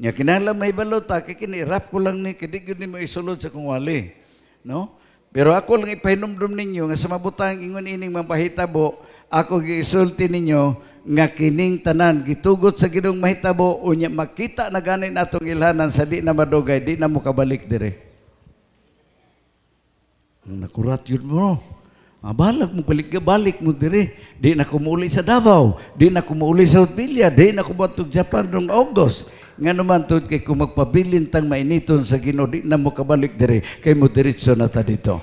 Nya kinahanglan mahibalo ta kay kini rough ko lang ni, kay di gyud nimo isulod sa kong wali. No? Pero ako lang ipahinumdum ninyo nga sa mabutang ingon ining mapahitabo, ako giisulti ninyo nga kining tanan gitugot sa Ginoong mahitabo, unya makita na gani natong ilhanan sa di na madugay, di na mo kabalik dire. Nakurat yun mo. Mabalag mo balik balik mo dire. Di na kumuli sa Davao, di na kumuli sa Hotbilia, di na kumadtog Japan rong August. Nga naman tud kay kung magpabilin tang mainiton sa Ginoo, di na mo kabalik dire kay mo diretso na ta dito.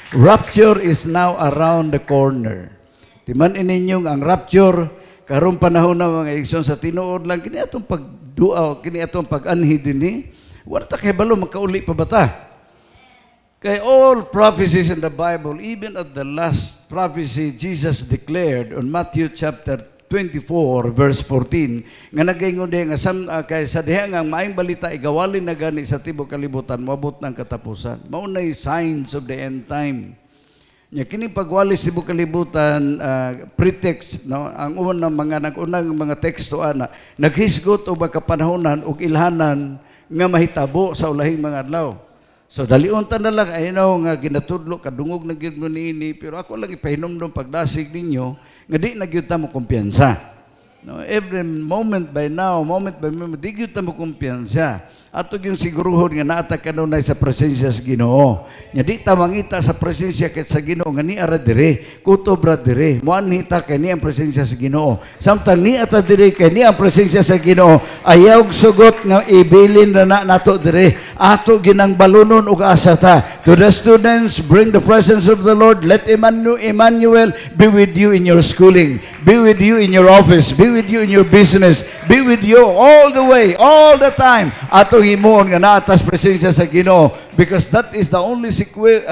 Rapture is now around the corner. Timan ninyong ang rapture karong panahon na, mga igsoon, sa tinuod lang kini atong pagdua, kini atong pag-anhi dinhi. Wala ta kahibalo makauli pa ba ta? Kay all prophecies in the Bible, even at the last prophecy Jesus declared on Matthew chapter 24 verse 14, nga nagaingon diha nga kay sa diha nga ang maayong balita igawali na gani sa tibuok kalibutan, moabot ng katapusan. Mao nay signs of the end time. Nya kini pagwali sa tibuok kalibutan, pretext, no, ang unang mga nag-unang mga teksto ana naghisgot og kapanahonan ug ilhanan nga mahitabo sa ulahing mga adlaw. So dalion ta na lang, I know nga ginatudlo kadungog na gyud mo niini, pero ako lang ipahinumdom pagdasig ninyo nga di na gyud ta mo kumpiyansa. No, every moment by now, moment by moment, di gyud ta mo kumpiyansa. Ato yung siguruhon nga naa ta kanunay sa presensya sa Ginoo. Nya di ta mangita sa presensya kay sa Ginoo nga ni ara dire, kutob ra dire. Moanhi ta kay ni ang presensya sa Ginoo. Samtang ni ata dire kay ni ang presensya sa Ginoo, ayaw sugot nga ibilin na na nato dire. Ato ginang balunon og asa ta. To the students, bring the presence of the Lord. Let Emmanuel be with you in your schooling, be with you in your office, be with you in your business, be with you all the way, all the time. Atong himuon nga naa ta's presensya sa Ginoo because that is the only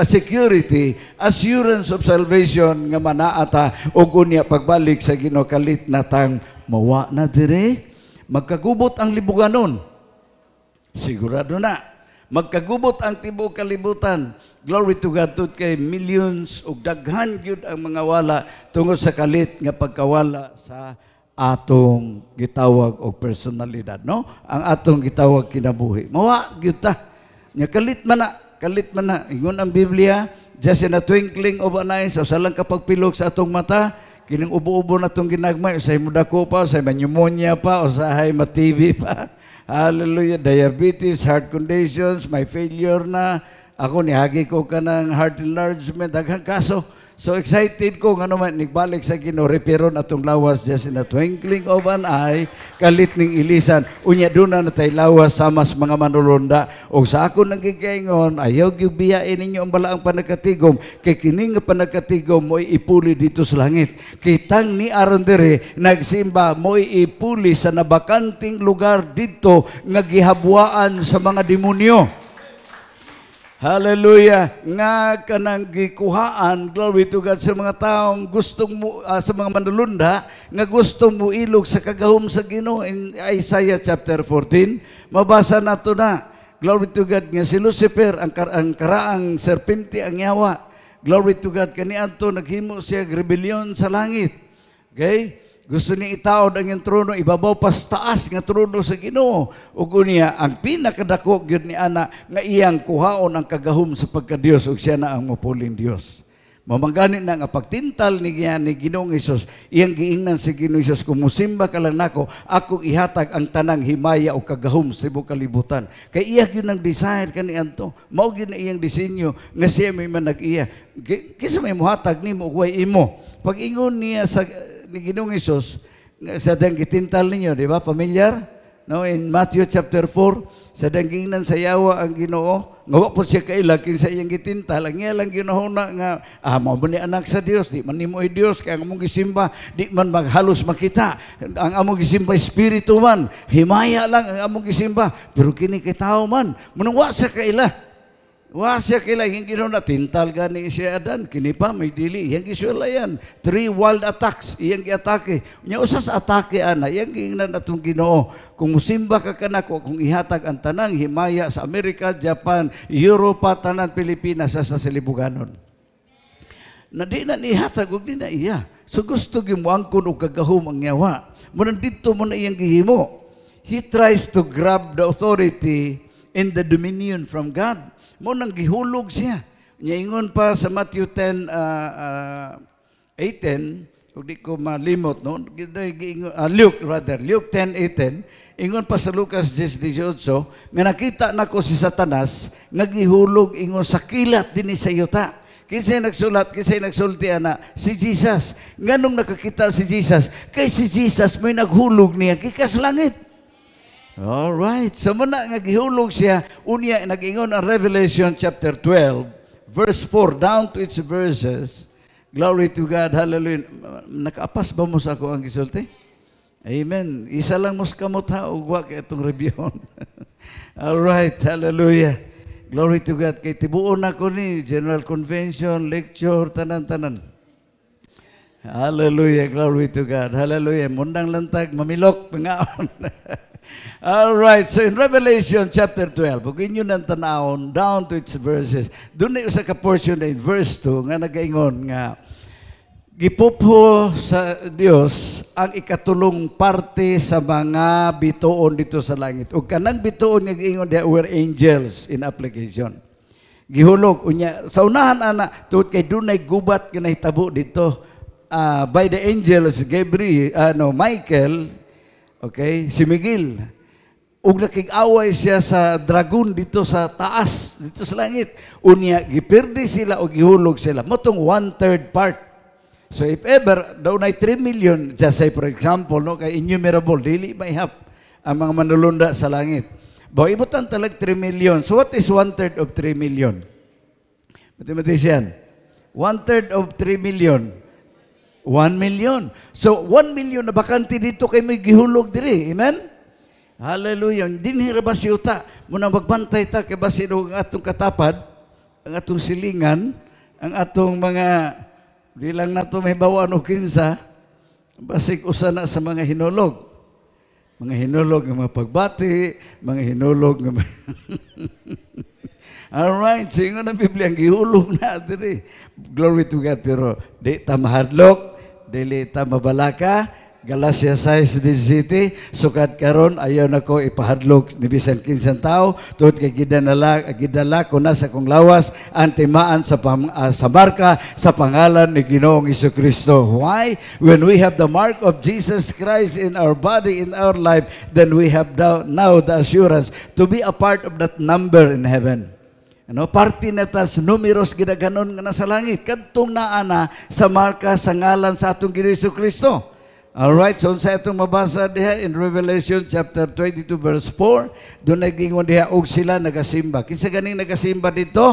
security, assurance of salvation nga manaa ta ug unya pagbalik sa Ginoo kalit na tang mawa na dire, magkagubot ang libuganon. Sigurado na. Magkagubot ang tibuok kalibutan. Glory to God, tud kay millions ug daghan gyud ang mga wala tungod sa kalit nga pagkawala sa atong gitawag og personalidad, no? Ang atong gitawag kinabuhi. Mawa gyud ta. Nya kalit man na, kalit man na. Ingon ang Biblia, just in a twinkling of an eye, sa usa lang ka pagpilok sa atong mata, kining ubo-ubo na itong ginagmay, usay mudako pa, usay ma-pneumonia pa, usahay ma-TB pa. Hallelujah, diabetes, heart conditions, may failure na. Ako, nihagi ko ka ng heart enlargement, daghang kaso. So excited ko nga naman nigbalik sa Ginoo, reperon atong lawas just in a twinkling of an eye, kalit ning ilisan. Unya duna na tay lawas sama sa mga manulunda. Og sa ako nang gigaingon, ayaw gyud biyain ninyo ang balaang panagkatigom kay kini nga panagkatigom mo'y ipuli dito sa langit. Kitang ni aron dire nagsimba mo'y ipuli sa nabakanting lugar didto nga gihabwaan sa mga demonyo. Hallelujah. Nga kanang gikuhaan, glory to God, sa mga taong gustong mo, sa mga manulunda, nga gustong mo ilog sa kagahom sa Ginoo. In Isaiah chapter 14, mabasa nato na. Glory to God, nga si Lucifer, ang karaang serpente, ang yawa. Glory to God, kaniadto naghimo siya rebellion sa langit. Okay? Gusto niya itaod ang iyang trono, ibabaw pa sa taas nga trono sa Ginoo. Ug unya, ang pinakadako gyud ni ana nga iyang kuhaon ang kagahom sa pagka-Dios ug siya na ang mapuling Dios. Mamangani na nga pagtintal ni niya ni Ginoong Hesus, iyang giingnan si Ginoong Hesus, "Kung musimba ka lang nako, akong ihatag ang tanang himaya o kagahom sa tibuok kalibutan." Kay iya gyud ang desire kani anto. Mao gyud na iyang disenyo nga siya may manag-iya. Kinsa may muhatag nimo ug way imo? Pag ingon niya sa ni Ginoong Hesus nga sa dang gitintal ninyo, di ba? Familiar? No, in Matthew chapter 4, sa dang giingnan sa yawa ang Ginoo, nga wa po siya kaila kinsa iyang gitintal, ang iya lang ginahuna nga mao man ni anak sa Dios, di man nimo ay Dios kay ang among gisimba di man maghalos makita. Ang among gisimba espiritu man, himaya lang ang among gisimba, pero kini kay tao man. Munang wa siya kaila. Wa siya kaila yung Ginoo na tintal gani siya Adan, kini pa may dili iyang gisulayan. Three wild attacks iyang giatake. Nya usa sa atake ana iyang giingnan atong Ginoo, "Kung musimba ka kanako, kung ihatag ang tanang himaya sa Amerika, Japan, Europa, tanan Pilipinas sa silibuganon." Na di na nihatag ug di na iya. So gusto gyud moangkon og kagahom ang yawa. Mo didto mo na iyang gihimo. He tries to grab the authority and the dominion from God. Mao nang gihulog siya. Ingon pa sa Matthew 10, 18, ug di ko malimot, no? Luke rather, Luke 10:18, ingon pa sa Lucas 10:18, nga nakita nako si Satanas, nga gihulog ingon sa kilat dinhi sa yuta. Kinsay nagsulat, kinsay nagsulti ana? Si Jesus. Nganong nakakita si Jesus? Kay si Jesus may naghulog niya gikan sa langit. All right. So mao na nga gihulog siya, unya nag-ingon ang Revelation chapter 12, verse 4 down to its verses. Glory to God. Hallelujah. Nakaapas ba mo sa ako ang gisulti? Amen. Isa lang mo sa kamot ha, ug wa kay itong review. All right. Hallelujah. Glory to God. Kay tibuon ako ni General Convention, lecture, tanan-tanan. Hallelujah. Glory to God. Hallelujah. Mundang lang tag mamilok pangaon. All right. So in Revelation chapter 12, ug inyo nang tanawon down to its verses. Duna usa ka portion in verse 2 nga nagaingon nga gipupho sa Dios ang ikatulong parte sa mga bituon dito sa langit. Ug kanang bituon nga giingon diha were angels in application. Gihulog unya sa unahan ana, tungod kay dunay gubat nga nahitabo dito by the angels Gabriel, ano, Michael, okay, si Miguel. Ug nakig-away siya sa dragon dito sa taas, dito sa langit. Unya gipirdi sila o gihulog sila. Mao tong one-third part. So if ever, dunay 3 million, just say for example, no, kay innumerable, dili maihap ang mga manulunda sa langit. Ba, ibutan talag 3 million. So what is one-third of 3 million? Mathematician. One-third of 3 million. 1 million. So 1 million na bakante dito kay may gihulog diri. Amen? Hallelujah. Dinhi ra ba siyuta? Muna magbantay ta kay basin og ang atong katapad, ang atong silingan, ang atong mga di lang nato may bawaan og kinsa, basig usa na sa mga hinulog. Mga hinulog nga mga pagbati, mga hinulog nga mga. Alright, so ingon ang Biblia, ang gihulog na diri. Glory to God, pero di ta mahadlok, dili ta mabalaka. Galatia 6:17, sukad karon ayaw nako ipahadlok ni bisan kinsang tao, tungod kay gidala ko na sa kong lawas ang timaan sa marka sa pangalan ni Ginoong Kristo. Why? When we have the mark of Jesus Christ in our body, in our life, then we have now the assurance to be a part of that number in heaven. Ano, parte na ta sa numeros gidaghanon nga nasa langit kadtong naa na sa marka sa ngalan sa atong Ginoong Kristo. Alright, so unsa itong mabasa diha in Revelation chapter 22 verse 4, duna gingon diha og sila nagasimba. Kinsa ganing nagasimba dito?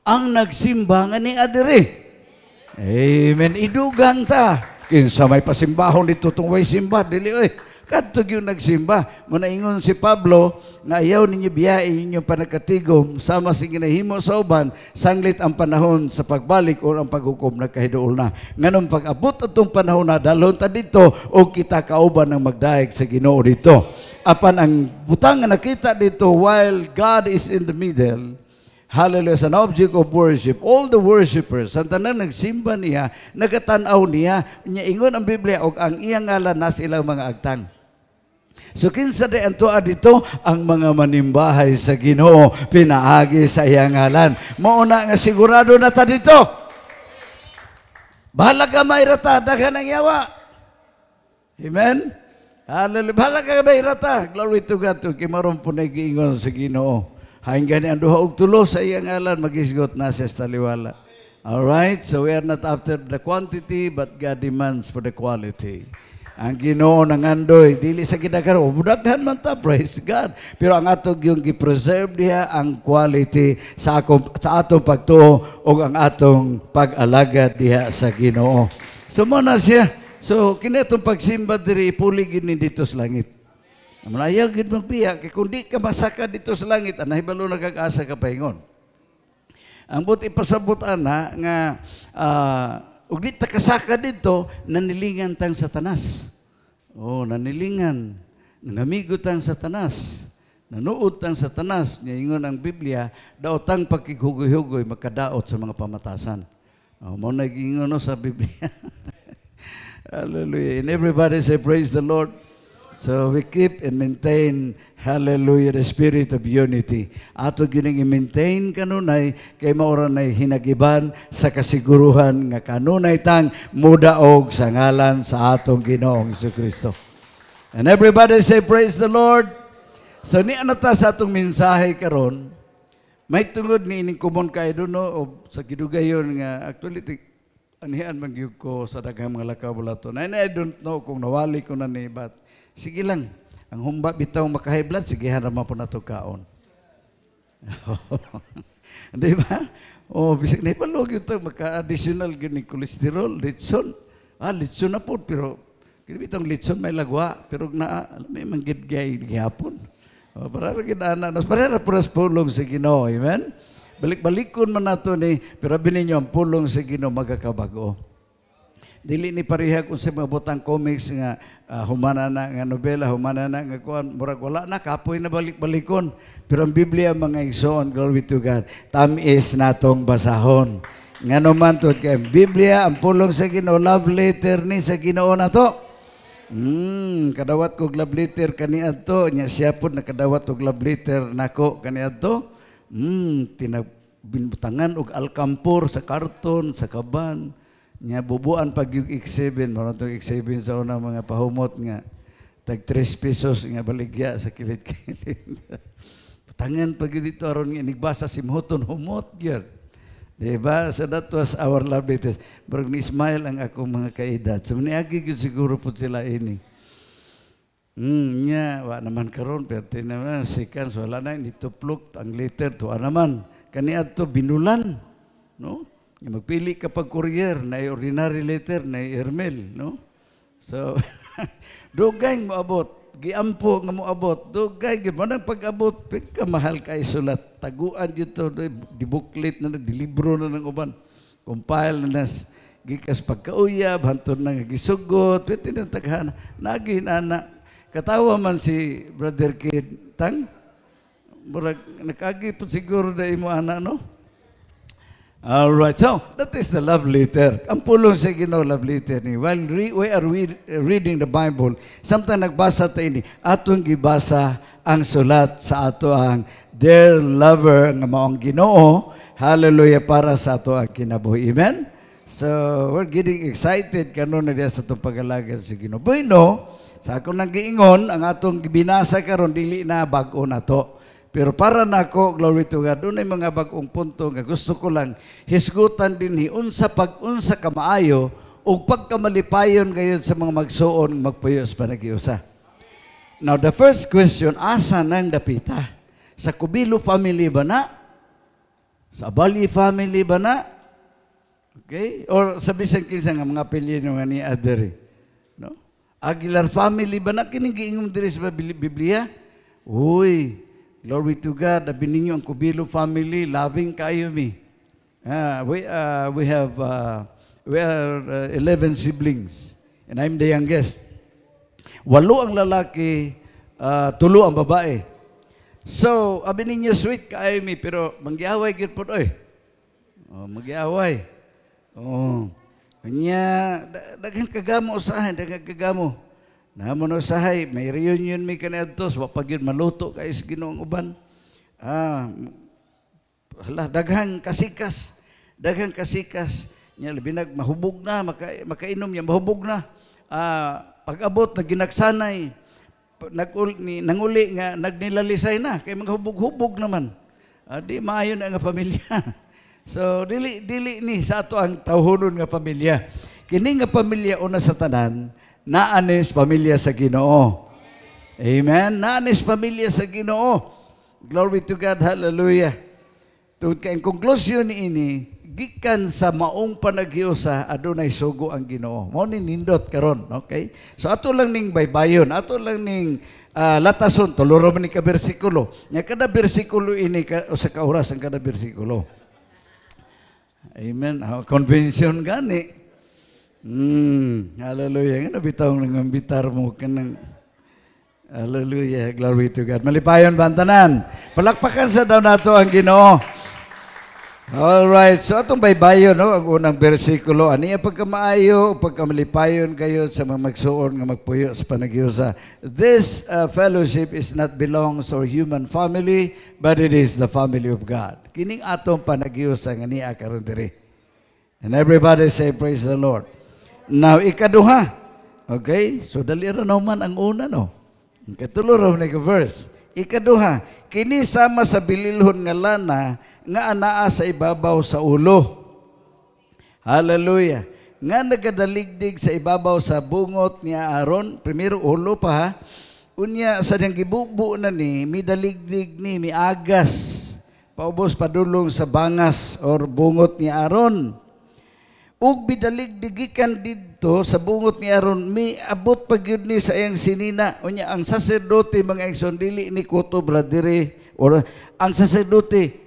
Ang nagsimba nga ni adiri. Amen. Idugang ta. Kinsa may pasimbahon dito tong way simba, dili oy. Kadto gyud nagsimba. Muna ingon si Pablo nga ayaw ninyo biyahe inyong panagkatigom sama sa ginahimo sa uban sanglit ang panahon sa pagbalik o ang paghukom nagkahiduol na. Nganong pag-abot atong panahon na dalhon ta dito o kita kauban ng magdayeg sa Ginoo dito. Apan ang butang nga nakita dito, while God is in the middle, hallelujah, as an object of worship, all the worshipers, ang tanan nagsimba niya, nagatanaw niya, niya ingon ang Biblia, og ang iyang ngalan nasa ilang mga agtang. So kinsa di ang tuwa dito? Ang mga manimbahay sa Ginoo pinaagi sa iyang ngalan. Mao na nga sigurado na ta dito. Bahala ka mairata, daghan ang yawa. Amen? Hallelujah. Bahala ka mairata. Glory to God. Kimaron po na giingon sa Ginoo. Hain gani ang duha og tulo sa iyang ngalan, magisgot na siya sa taliwala. Alright? So we are not after the quantity, but God demands for the quality. Ang Ginoo nangandoy dili sa gidaghan, o daghan man ta, praise God. Pero ang atong yung gi-preserve diha ang quality sa atong pagtuo ug ang atong pag-alagad diha sa Ginoo. So mao na siya. So kini atong pagsimba diri ipuli gid ni dito sa langit. Ayaw gid magbiya kay kung di ka masaka dito sa langit, anay balo nagag-asa ka paingon. Ang buot ipasabot ana nga ug di ta kasaka dito, nanilingan tang Satanas. Oh, nanilingan. Nangamigo tang Satanas. Nanuod tang Satanas. Ingon ang Biblia, daot ang pagkighugoy-hugoy makadaot sa mga pamatasan. Oh, mao na giingon no sa Biblia. Hallelujah. And everybody say, "Praise the Lord." So we keep and maintain, hallelujah, the spirit of unity. Ato gyud i-maintain kanunay kay mao ra nay hinagiban sa kasiguruhan nga kanunay tang mudaog sa ngalan sa atong Ginoong Kristo. And everybody say, "Praise the Lord." So ni ano ta sa atong mensahe karon, may tungod ni ining common kay no o sa gidugayon nga actually anihan man gyud ko sa daghang mga lakaw bulaton. And I don't know kung nawali ko na ni, but sige lang. Ang humba bitaw maka-high blood, sige ra man po nato kaon. Di ba? Oh, bisag na ipalog ito, maka-additional gyud ni cholesterol, litson. Ah, litson na po, pero kini bitong litson may lagwa, pero na may manggid gay gihapon. Oh, para ra gid ana, nas para ra puras pulong sa Ginoo, amen? Balik-balikon man nato ni, pero abi ninyo ang pulong sa Ginoo magakabago. Dili ni pareha kung sa mga butang comics nga humana na nga nobela, humana na nga kuan, murag wala na kapoy na balik-balikon. Pero ang Biblia, mga igsoon, glory to God, tamis natong basahon. Ngano man tuod kay ang Biblia, ang pulong sa Ginoo, love letter ni sa Ginoo nato. Kadawat kog love letter kaniadto, nya siya pod nakadawat og love letter nako kaniadto. Tinag binbutangan og alkampor sa karton, sa kaban. Nya bubuan pag yung X7, maron tong X7 sa unang mga pahumot nga tag 3 pesos nga baligya sa kilit-kilit. Butangan pag yun dito aron nga inigbasa si Moton humot gyud. Diba? So that was our love letters. Barag ni smile ang akong mga kaedad. So niagi gyud siguro po sila ini. Nya, wa naman karon pero naman seconds wala na nituplok ang letter tuwa naman. Kaniadto binulan, no? Nga magpili ka pag courier na ordinary letter na airmail, no? So dugay moabot, giampo nga moabot, dugay gyud mo nang pag-abot, pika mahal kay sulat, taguan dito, di booklet na, di libro na ng uban. Compile na nas gikas pagkauyab, hantod na nga gisugot, pwede na taghana. Nagin ana, katawa man si Brother Kid Tang, murag nakagi po siguro na imo ana, no? All right. So, that is the love letter. Ang pulong sa Ginoo, love letter ni. While we are reading the Bible, samtang nagbasa ta ini, atong gibasa ang sulat sa ato ang dear lover nga maong Ginoo. Hallelujah, para sa ato ang kinabuhi. Amen? So, we're getting excited kanon na diya sa atong pag-alagad sa Ginoo. Bueno, sa akong nang giingon, ang atong binasa karon dili na bag-o na to. Pero para nako, glory to God, doon ay mga bag-ong punto nga gusto ko lang hisgutan din hi unsa pag unsa kamaayo ug pagkamalipayon gayon sa mga magsuon magpuyo sa panagiusa. Now, the first question, asa nang dapita? Sa Kubilo family ba na? Sa Bali family ba na? Okay? Or sa bisan kinsa nga mga apelyido nga ni adere. No? Aguilar family ba na kining giingon diri sa Biblia? Uy, glory to God. Abi ninyo ang Kubilo family, loving kayo mi. We are 11 siblings and I'm the youngest. Walo ang lalaki, tulo ang babae. So, abi ninyo sweet kaayo mi, pero manggiaway gyud pod oy. Oh, magiaway. Oh. Nya daghan kagamo usahay, daghan kagamo. Namo na usahay, may reunion mi kaniadto, wa pa gyud maluto kay sa Ginoong uban. Ah, hala, daghang kasikas. Daghang kasikas. Nya labi nag mahubog na, makainom niya mahubog na. Ah, pag-abot na ginagsanay, nagul ni nanguli nga nagnilalisay na kay mga hubog-hubog naman. Ah, di maayo na nga pamilya. So dili dili ni sa ato ang tawhonon nga pamilya. Kini nga pamilya, una sa tanan, naanis pamilya sa Ginoo. Amen. Naanis pamilya sa Ginoo. Glory to God. Hallelujah. Tungod kay ang konklusyon niini, gikan sa maong panaghiusa adunay sugo ang Ginoo. Mao ni nindot karon, okay? So ato lang ning baybayon, ato lang ning latason, tulo ra man ni ka bersikulo. Nya kada bersikulo ini ka, usa ka oras ang kada bersikulo. Amen. Ah, convention gani. Hallelujah. Nga bitaw nang ambitar mo kanang. Hallelujah. Glory to God. Malipayon ba ang tanan? Palakpakan sa daw nato ang Ginoo. All right. So atong baybayon, no, ang unang bersikulo, aniya pagkamaayo, pagkamalipayon kayo sa mga magsuon nga magpuyo sa panaghiusa. This fellowship is not belongs or human family, but it is the family of God. Kining atong panaghiusa nga niya karon diri. And everybody say, "Praise the Lord." Now, ikaduha. Okay? So, dali ra naman ang una, no? Katulo ra ni ka verse. Ikaduha, kini sama sa bililhon nga lana nga anaa sa ibabaw sa ulo. Hallelujah. Nga nagadaligdig sa ibabaw sa bungot ni Aaron, primero ulo pa ha. Unya sa diyang gibubo na ni, midaligdig ni, miagas. Paubos padulong sa bangas or bungot ni Aaron. Ug bidaligdig gikan didto sa bungot ni Aaron, miabot pa gyud ni sa iyang sinina. Unya ang saserdote, mga igsoon, dili ni kutob ra diri or ang saserdote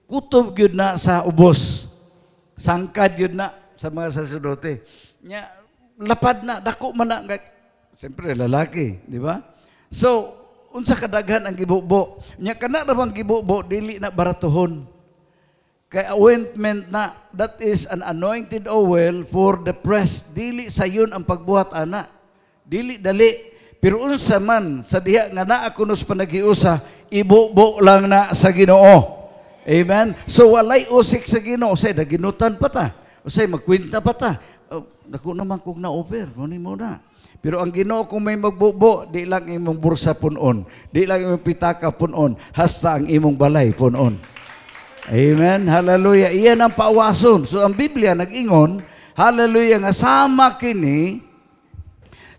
kutob gyud na sa ubos. Sangkad gyud na sa mga saserdote. Nya lapad na, dako man na, siyempre lalaki, di ba? So unsa kadaghan ang gibubo? Nya kana ra bang gibubo, dili na baratuhon. Kay ointment na, that is an anointed oil for the priest. Dili sayon ang pagbuhat ana. Dili dali. Pero unsa man sa diha nga naa kuno sa panaghiusa, ibubo lang na sa Ginoo. Amen. So walay usik sa Ginoo, say daginutan pa ta. Usay magkwenta pa ta. Oh, dako naman kung na-offer, mo ni muna. Pero ang Ginoo kung may magbubo, di lang imong bursa punon, di lang imong pitaka punon, hasta ang imong balay punon. Amen. Hallelujah. Iyan ang paawason. So ang Biblia nag-ingon, hallelujah, nga sama kini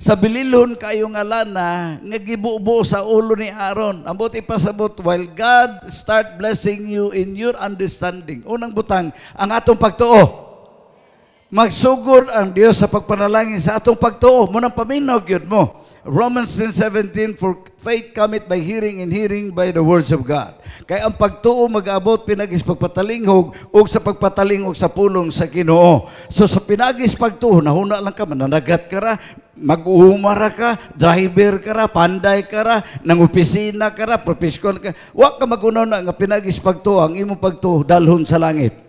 sa bililhon kayo nga lana nga gibubo sa ulo ni Aaron. Ang buot ipasabot, while God start blessing you in your understanding. Unang butang, ang atong pagtuo. Magsugod ang Dios sa pagpanalangin sa atong pagtuo. Munang paminaw gyud mo. Romans 10:17, "For faith cometh by hearing, and hearing by the words of God." Kay ang pagtuo mag-abot pinagis pagpatalinghog ug sa pagpatalingog sa pulong sa Ginoo. So sa pinagis pagtuo, nahuna lang ka, mananagat ka ra, mag-uuma ra ka, driver ka ra, panday ka ra, nang opisina ka ra, professional ka. Wa ka magunaw na nga pinagis pagtuo, ang imong pagtuo dalhon sa langit.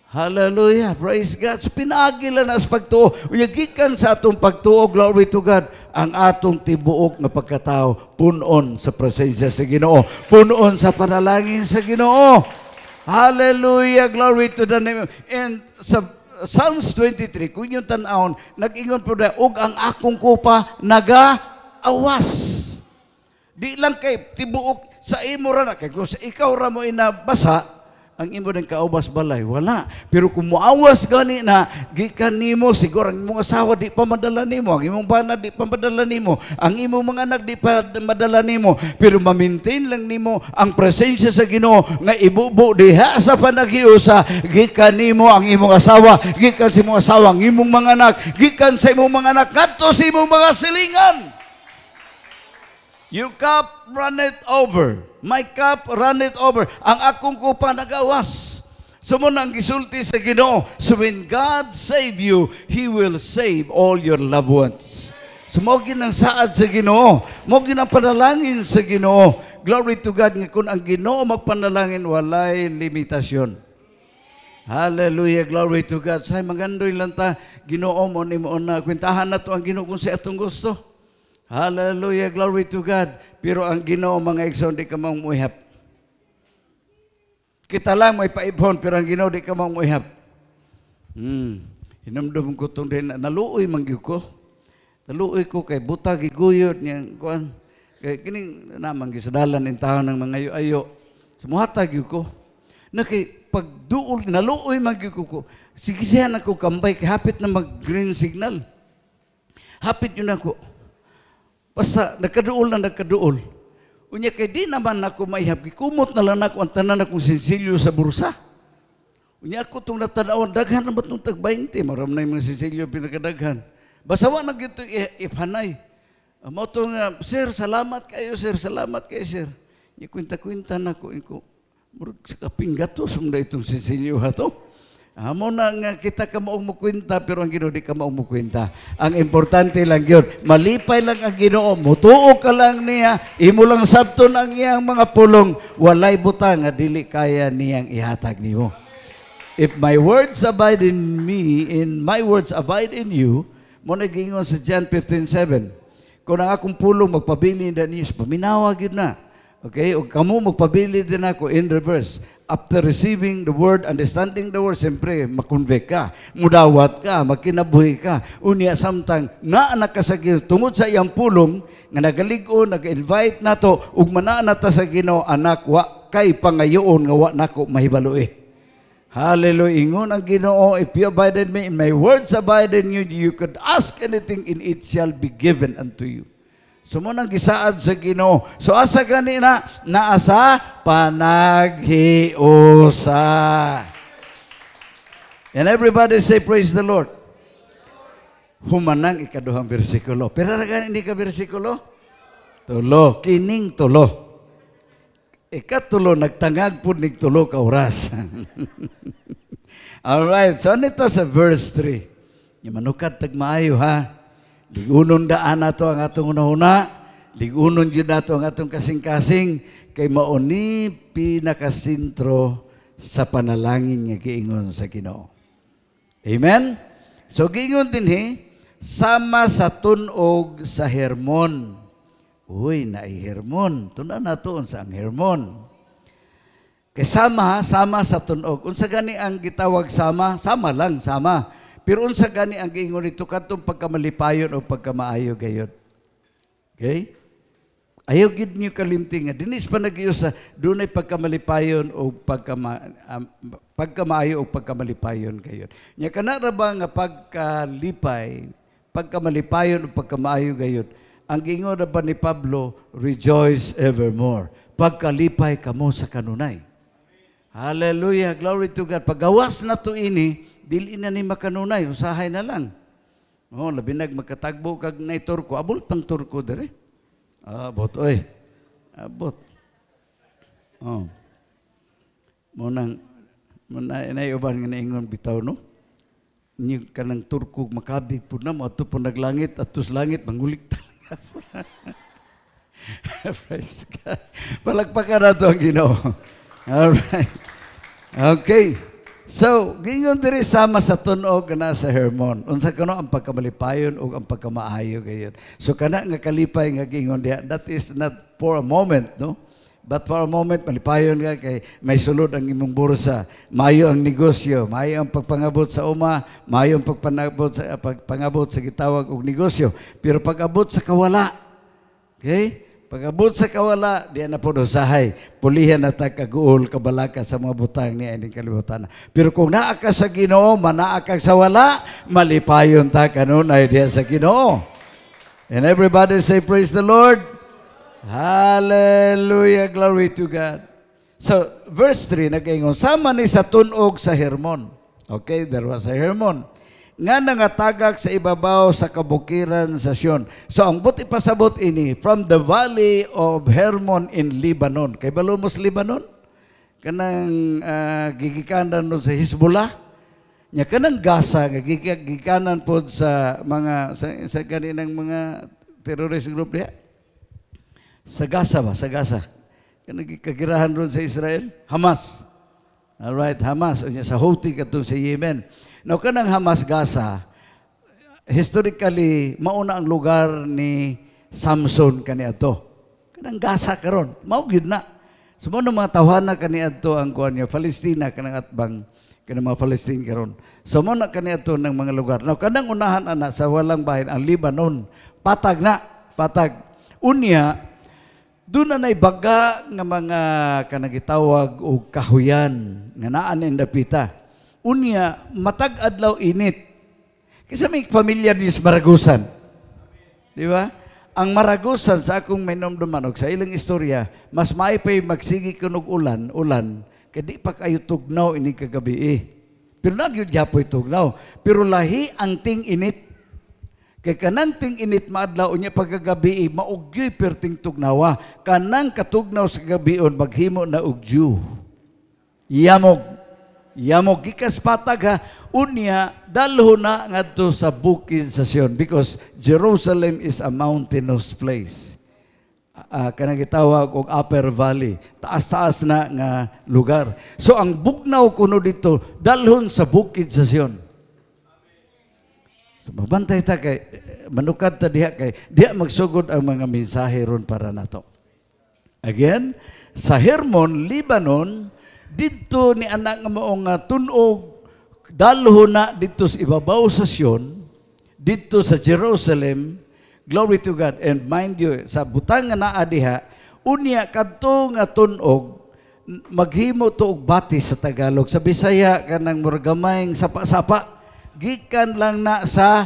Hallelujah. Praise God. So pinaagi lang na sa pagtuo. Unya gikan sa atong pagtuo, glory to God, ang atong tibuok nga pagkatao punon sa presensya sa Ginoo. Punon sa panalangin sa Ginoo. Hallelujah. Glory to the name. And sa Psalms 23, kung yung tan-awon, nag-ingon po na, "Ug ang akong kupa naga-awas." Di lang kay tibuok sa imo ra na kay kung sa ikaw ra mo inabasa, ang imo ng kaubas balay wala. Pero kung muawas gani na gikan nimo, siguro ang imong asawa di pa madala nimo, ang imong bana di pa madala nimo, ang imong mga anak di pa madala nimo, pero ma-maintain lang nimo ang presensya sa Ginoo nga ibubo diha sa panaghiusa, gikan nimo ang imong asawa, gikan sa imong asawa ang imong mga anak, gikan sa imong mga anak ngadto sa imong mga silingan. Your cup runneth over. My cup runneth over. Ang akong kupa nagawas. So mo nang gisulti sa Ginoo. So when God save you, He will save all your loved ones. So mo ginang saad sa Ginoo. Mo ginang panalangin sa Ginoo. Glory to God nga kung ang Ginoo magpanalangin, walay limitasyon. Hallelujah, glory to God. Say magandoy lang ta, Ginoo mo ni mo na kwentahan na to ang Ginoo kung sa atong gusto. Hallelujah, glory to God. Pero ang Ginoo, mga igsoon, di ka mang muihap. Kita lang may paibhon, pero ang Ginoo di ka mang muihap. Hinumdum ko tong din, naluoy man gyud ko. Naluoy ko kay buta giguyod niya kuan. Kay kining namang gisadalan in taon ng mga ayo-ayo. Sumuhatag gyud ko. Na kay pagduol, naluoy man gyud ko. Sige siya na ko kambay kay hapit na mag green signal. Hapit yun ako. Basta nagkaduol na nagkaduol. Unya kay di naman ako maihap, gikumot na lang ako ang tanan akong sinsilyo sa bursa. Unya ako itong natanawan, daghan na ba itong tag 20? Maram na yung mga sinsilyo pinakadaghan. Basta wa na gyud iphanay. Mo to nga, "Sir, salamat kayo, sir, salamat kayo, sir." Nya kwenta-kwenta na ko, inko, murag sa kapinggato, sumda itong sinsilyo ha to. Amo na nga kita kamaong mukwenta, pero ang Ginoo di kamaong mukwenta. Ang importante lang yun, malipay lang ang Ginoo, mutuo ka lang niya, imo lang sabton ang iyang mga pulong, walay butang nga dili kaya niyang ihatag nimo. If my words abide in me, in my words abide in you, mo na giingon sa John 15:7. Kung ang akong pulong magpabilin na niyo, paminawa gyud na. Okay? O kamo magpabili din ako in reverse. After receiving the word, understanding the word, siyempre, makonvict ka, mudawat ka, magkinabuhi ka. Unya, samtang naa ka sa Ginoo, tungod sa iyang pulong, nga nagalig-on, nag-invite nato, ug manaa na ta sa Ginoo, anak, wa kay pangayoon nga wa nako mahibalo eh. Hallelujah. Ingon ang Ginoo, if you abide in me, and my words abide in you, you could ask anything and it shall be given unto you. So mo nang gisaad sa Ginoo. So asa gani na naa sa panaghiusa. And everybody say, "Praise the Lord." Humanang ikaduhang bersikulo. Pero ra gani ni ka bersikulo? Tulo. Kining tulo. Ikatulo, nagtangag po nig 3 ka oras. Alright, so nito sa verse 3. Yung manukat tag maayo ha. Ligunon daan nato ang atong unahuna. Ligunon gyud nato ang atong kasing-kasing kay mao ni pinakasentro sa panalangin nga giingon sa Ginoo. Amen? So giingon dinhi sama sa tunog sa Hermon. Uy, naay Hermon. Tun-an nato unsa ang Hermon. Kay sama, sama sa tunog. Unsa gani ang gitawag sama? Sama lang, sama. Pero unsa gani ang giingon nito kadtong pagkamalipayon o pagkamaayo gayod? Okay? Ayaw gid niyo kalimti nga dinis pa nag sa dunay pagkamalipayon o pagkamaayo o pagkamalipayon gayod. Nya kana ra ba nga pagkalipay, pagkamalipayon o pagkamaayo gayod? Ang giingon ra ba ni Pablo, "Rejoice evermore." Pagkalipay kamo sa kanunay. Hallelujah, glory to God. Pagawas na to ini, dili na ni makanunay, usahay na lang. Oh, labi nag magkatagbo kag nay turko, abot pang turko dire. Abot oy. Abot. Oh. Mo nang mo na inay uban nga naingon bitaw no. Inyo kanang turko makabig pud na mo adto po naglangit adto sa langit mangulik talaga. Praise God. Palakpakan nato ang Ginoo. All right. Okay. So, gingon diri sama sa tunog na sa Hermon. Unsa kuno ang pagkamalipayon o ang pagkamaayo gayon. So kana nga kalipay nga gingon diha, that is not for a moment, no? But for a moment, malipayon ka kay may sulod ang imong bursa, maayo ang negosyo, maayo ang pagpangabot sa uma, maayo ang pagpangabot sa gitawag og negosyo. Pero pag-abot sa kawala, okay? Pag-abot sa kawala, di na po usahay. Pulihan na ta kaguol, kabalaka sa mga butang ni ining kalibutan. Pero kung naa ka sa Ginoo, manaa ka sa wala, malipayon ta kanunay diha sa Ginoo. And everybody say, "Praise the Lord." Hallelujah, glory to God. So, verse 3, nagaingon, sama ni sa tunog sa Hermon. Okay, there was a Hermon nga nangatagak sa ibabaw sa kabukiran sa Sion. So ang buot ipasabot ini from the valley of Hermon in Lebanon. Kay balo mo sa Lebanon? Kanang gigikanan no sa Hezbollah. Nya kanang Gaza nga gigikanan pod sa mga sa kaninang mga terrorist group diha. Sa Gaza ba? Sa Gaza. Kanang kagirahan ron sa Israel? Hamas. Alright, Hamas. Unya sa Houthi kadtong sa Yemen. Now, kanang Hamas Gaza, historically, mauna ang lugar ni Samson kaniadto. Kanang Gaza karon, mao gyud na. So mo mga tawhana kaniadto ang kuan niya, Palestina kanang atbang kanang mga Palestine karon. So mo na kaniadto ng mga lugar. Now kanang unahan ana sa walang bahin ang Lebanon, patag na, patag. Unya, doon na nay baga nga mga kanang gitawag og kahuyan nga naa ning dapita. Unya, matag adlaw init. Kasi may familiar ni sa Maragusan. Di ba? Ang Maragusan sa akong mainumduman og sa ilang istorya, mas maay pa'y magsigi kunog ulan, ulan, kay di pa kayo tugnaw ini kagabi eh. Pero nagyud gyapoy tugnaw. Pero lahi ang ting init. Kay kanang ting init maadlaw unya pagkagabi eh, maugyoy perting tugnawa. Kanang katugnaw sa gabion maghimo na og dew. Yamog. Yamog gikas patag ha. Unya dalho na ngadto sa bukid sa Sion because Jerusalem is a mountainous place. Kanang gitawag og Upper Valley, taas-taas na nga lugar. So ang bugnaw kuno dito dalhon sa bukid sa Sion. So magbantay ta kay manukad ta diha kay diha magsugod ang mga mensahe ron para nato. Again, sa Hermon, Lebanon, didto ni anak nga mao nga tunog dalho na didto sa ibabaw sa Sion, didto sa Jerusalem. Glory to God. And mind you, sa butang nga naa diha, unya kadto nga tunog maghimo to og batis sa Tagalog. Sa Bisaya kanang murag gamayng sapa-sapa. Gikan lang na sa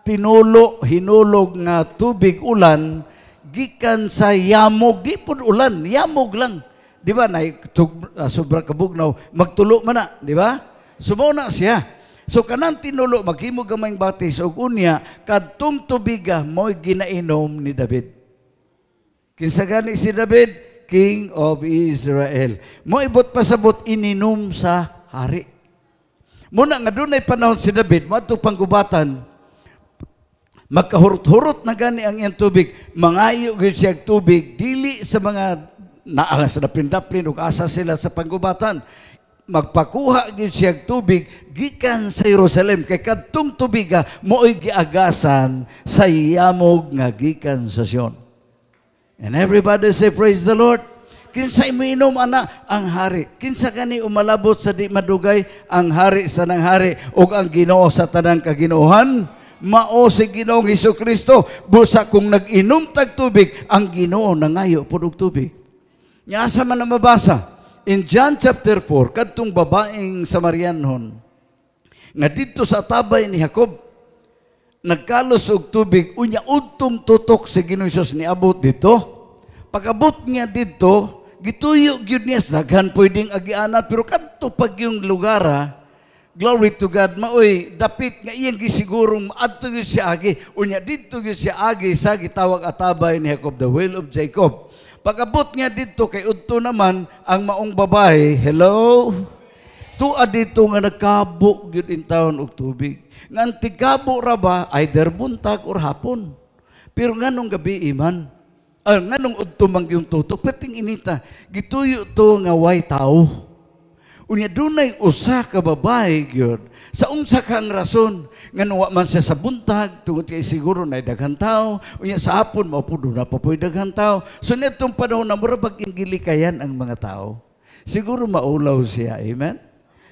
tinulo, hinulog nga tubig ulan, gikan sa yamog, di pud ulan, yamog lang. Di ba, na sobra kabugnaw, magtulo man na, di ba? So mao na siya. So kanang tinulo maghimo gamayng batis ug unya kadtong tubiga mo'y ginainom ni David. Kinsa gani si David? King of Israel. Mo ibot pasabot ininom sa hari. Muna nga dunay panahon si David moadto panggubatan, magkahurot-hurot na gani ang iyang tubig, mangayo gyud siya og tubig dili sa mga naala sa dapin-daplin ug asa sila sa panggubatan, magpakuha gyud siya og tubig gikan sa Jerusalem kay kadtong tubiga mo'y giagasan sa yamog nga gikan sa Sion. And everybody say, "Praise the Lord." Kinsay miinom ana? Ang hari. Kinsa kani umalabot sa di madugay? Ang hari sa nang hari ug ang Ginoo sa tanang kaginoohan. Mao si Ginoong Hesus Kristo. Busa kung nag-inom tag tubig, ang Ginoo nangayo pud og tubig. Nya asa man na mabasa? In John chapter 4, kadtong babaeng Samarianhon, nga didto sa tabay ni Jacob, nagkalos og tubig, unya udtong tutok si Ginoong Hesus niabot dito. Pag-abot niya dito, gituyo gyud niya, daghan pwedeng agianan, pero kadto pag yung lugar, glory to God, maoy dapit nga iyang gisigurong adto gyud siya agi, unya didto gyud siya agi sa gitawag atabay ni Jacob, the well of Jacob. Pag-abot niya didto kay udto naman ang maong babae, hello? Tua dito nga nagkabo gyud in town og tubig. Nga ang tigkabo ra ba either buntag or hapon. Pero nganong gabi iman? Ah, nganong udto man yung tutok, perting inita, gituyo to nga way tao. Unya dunay usa ka babae gyud sa unsa kang rason nga wa man siya sa buntag tungod kay siguro na daghan tao, unya sa hapon mao pud na pa po'y daghan tao. So nitong panahon na mura bag gilikayan ang mga tao. Siguro maulaw siya, amen?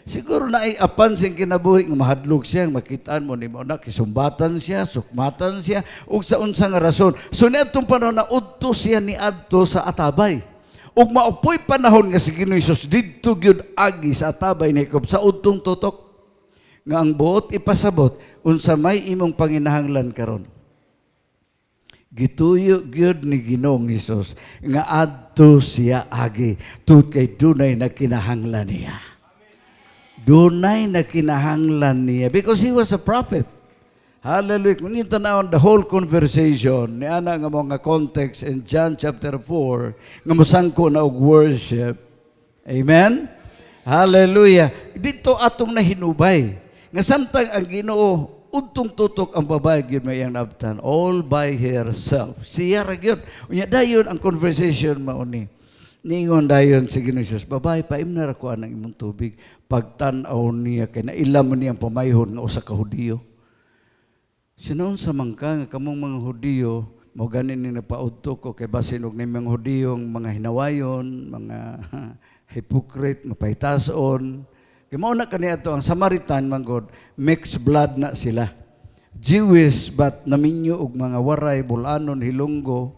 Siguro na ay apan siyang kinabuhi nga mahadlok siya, makitaan mo ni mo na kisumbatan siya, sukmatan siya, ug sa unsa nga rason. So niadtong panahon na udto siya niadto sa atabay. Ug maupoy panahon nga si Ginoong Hesus didto gyud agi sa atabay ni Jacob sa udtong tutok. Nga ang buot ipasabot unsa may imong panginahanglan karon. Gituyo gyud ni Ginoong Hesus nga adto siya agi tungod kay dunay nagkinahanglan niya. Dunay nagkinahanglan niya because he was a prophet. Hallelujah. Kung inyong tanawon the whole conversation ni ana nga mga context in John chapter 4 nga mosangko na og worship. Amen. Hallelujah. Dito atong nahinubay nga samtang ang Ginoo udtong tutok, ang babae gyud may iyang naabtan all by herself. Siya ra gyud. Unya dayon ang conversation mao ni. Niingon dayon si Ginoong Hesus, "Babae, paimna ra ko anang imong tubig." Pagtan-aw niya kay naila mo niyang pamayhon nga usa ka Hudiyo. Sinuon sa mangka nga kamong mga Hudiyo, mo gani ni napaudto ko kay basin og ni mga Hudiyo mga hinawayon, mga hypocrite, mapahitason. Kay mao na kaniadto ang Samaritan man god, mixed blood na sila. Jewish but naminyo og mga Waray, Bulanon, Hilonggo.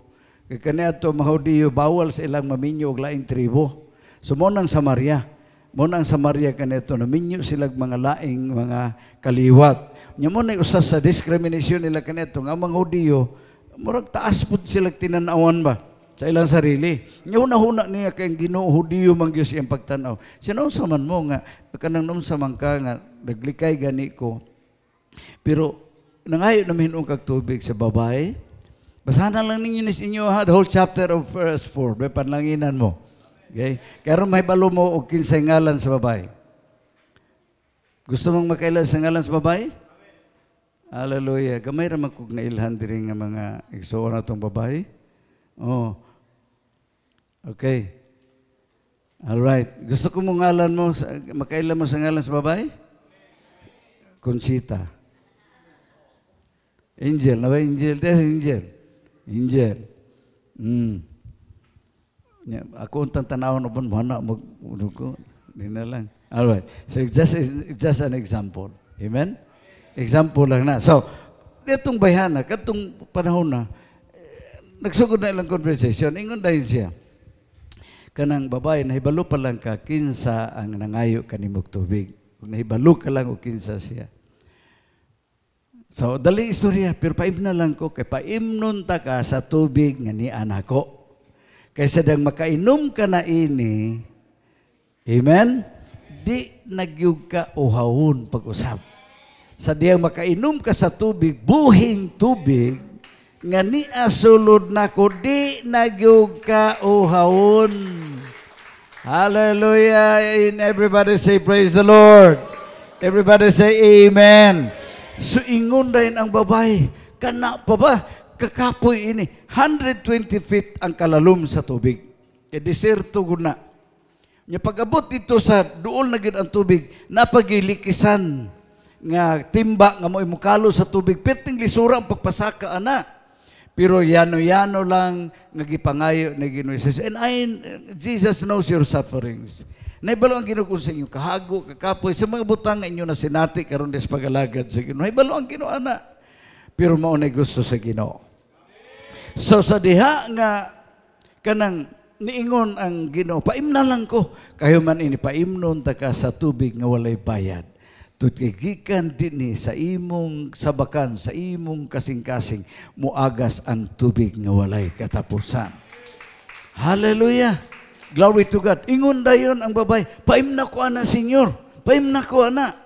Kay kaniadto mga Hudiyo bawal sa ilang maminyo og laing tribo. So mo nang Samaria. Mo nang Samaria kaniadto naminyo sila mga laing mga kaliwat. Nya mo na usa sa discrimination nila kaniadto nga mga Hudiyo murag taas pud sila tinanawan ba sa ilang sarili. Nya huna-huna niya kay ang Ginoo Hudiyo man gyud siyang pagtan-aw. Sino man mo nga kanang unsa man ka nga naglikay gani ko. Pero nangayo na mihinom kag tubig sa babae. Basahan na lang ninyo nis inyo ha, the whole chapter of verse 4. May panlanginan mo. Okay? Karon mahibalo mo og kinsay ngalan sa babae. Gusto mong makaila sa ngalan sa babae? Hallelujah. Gamay ra man kog nailhan diri nga mga igsuon atong babae. Oh. Okay. All right. Gusto ko mo ngalan mo, makaila mo sa ngalan sa babae? Conchita. Angel, na ba Angel? Des Angel. Angel. Nya, ako untang tanawon upon mana mag ko. Di na lang. All right. So just an example. Amen? Example lang na. So, ditong bayhana, katong panahon na, eh, nagsugod na ilang conversation, ingon dahil siya, kanang babae, nahibalo pa lang ka, kinsa ang nangayo kanimog tubig. Kung nahibalo ka lang o kinsa siya. So, dali istorya, pero paimna lang ko, kay paimnon ta ka sa tubig nga ni ko. Kaysa dang makainom ka na ini, amen? Di nagyug ka uhawon pag-usab. Sa diyang makainom ka sa tubig, buhing tubig, nga niya sulod nako, di nagyug ka uhawon. Hallelujah. And everybody say, "Praise the Lord." Everybody say, "Amen." So ingon dayon ang babae, kana pa ba? Kakapoy ini. 120 feet ang kalalom sa tubig. Kay deserto gud na. Nya pag-abot dito sa duol na gyud ang tubig, napagilikisan nga timba nga mo imukalo sa tubig, perting lisura ang pagpasaka ana. Pero yano-yano lang nga gipangayo ni Ginoo Jesus. And Jesus knows your sufferings. Naibalo ang Ginoo kung sa inyo kahago, kakapoy, sa mga butang nga inyo na sinati karon des pagalagad sa Ginoo. Naibalo ang Ginoo ana. Pero mao na gusto sa Ginoo. So sa diha nga kanang niingon ang Ginoo, paimna lang ko. Kayo man ini paimnon ta ka sa tubig nga walay bayad. Tungod gikan dinhi sa imong sabakan, sa imong kasing-kasing, muagas ang tubig nga walay katapusan. Hallelujah! Glory to God. Ingon dayon ang babae, "Paimna ko ana, Senyor. Paimna ko ana."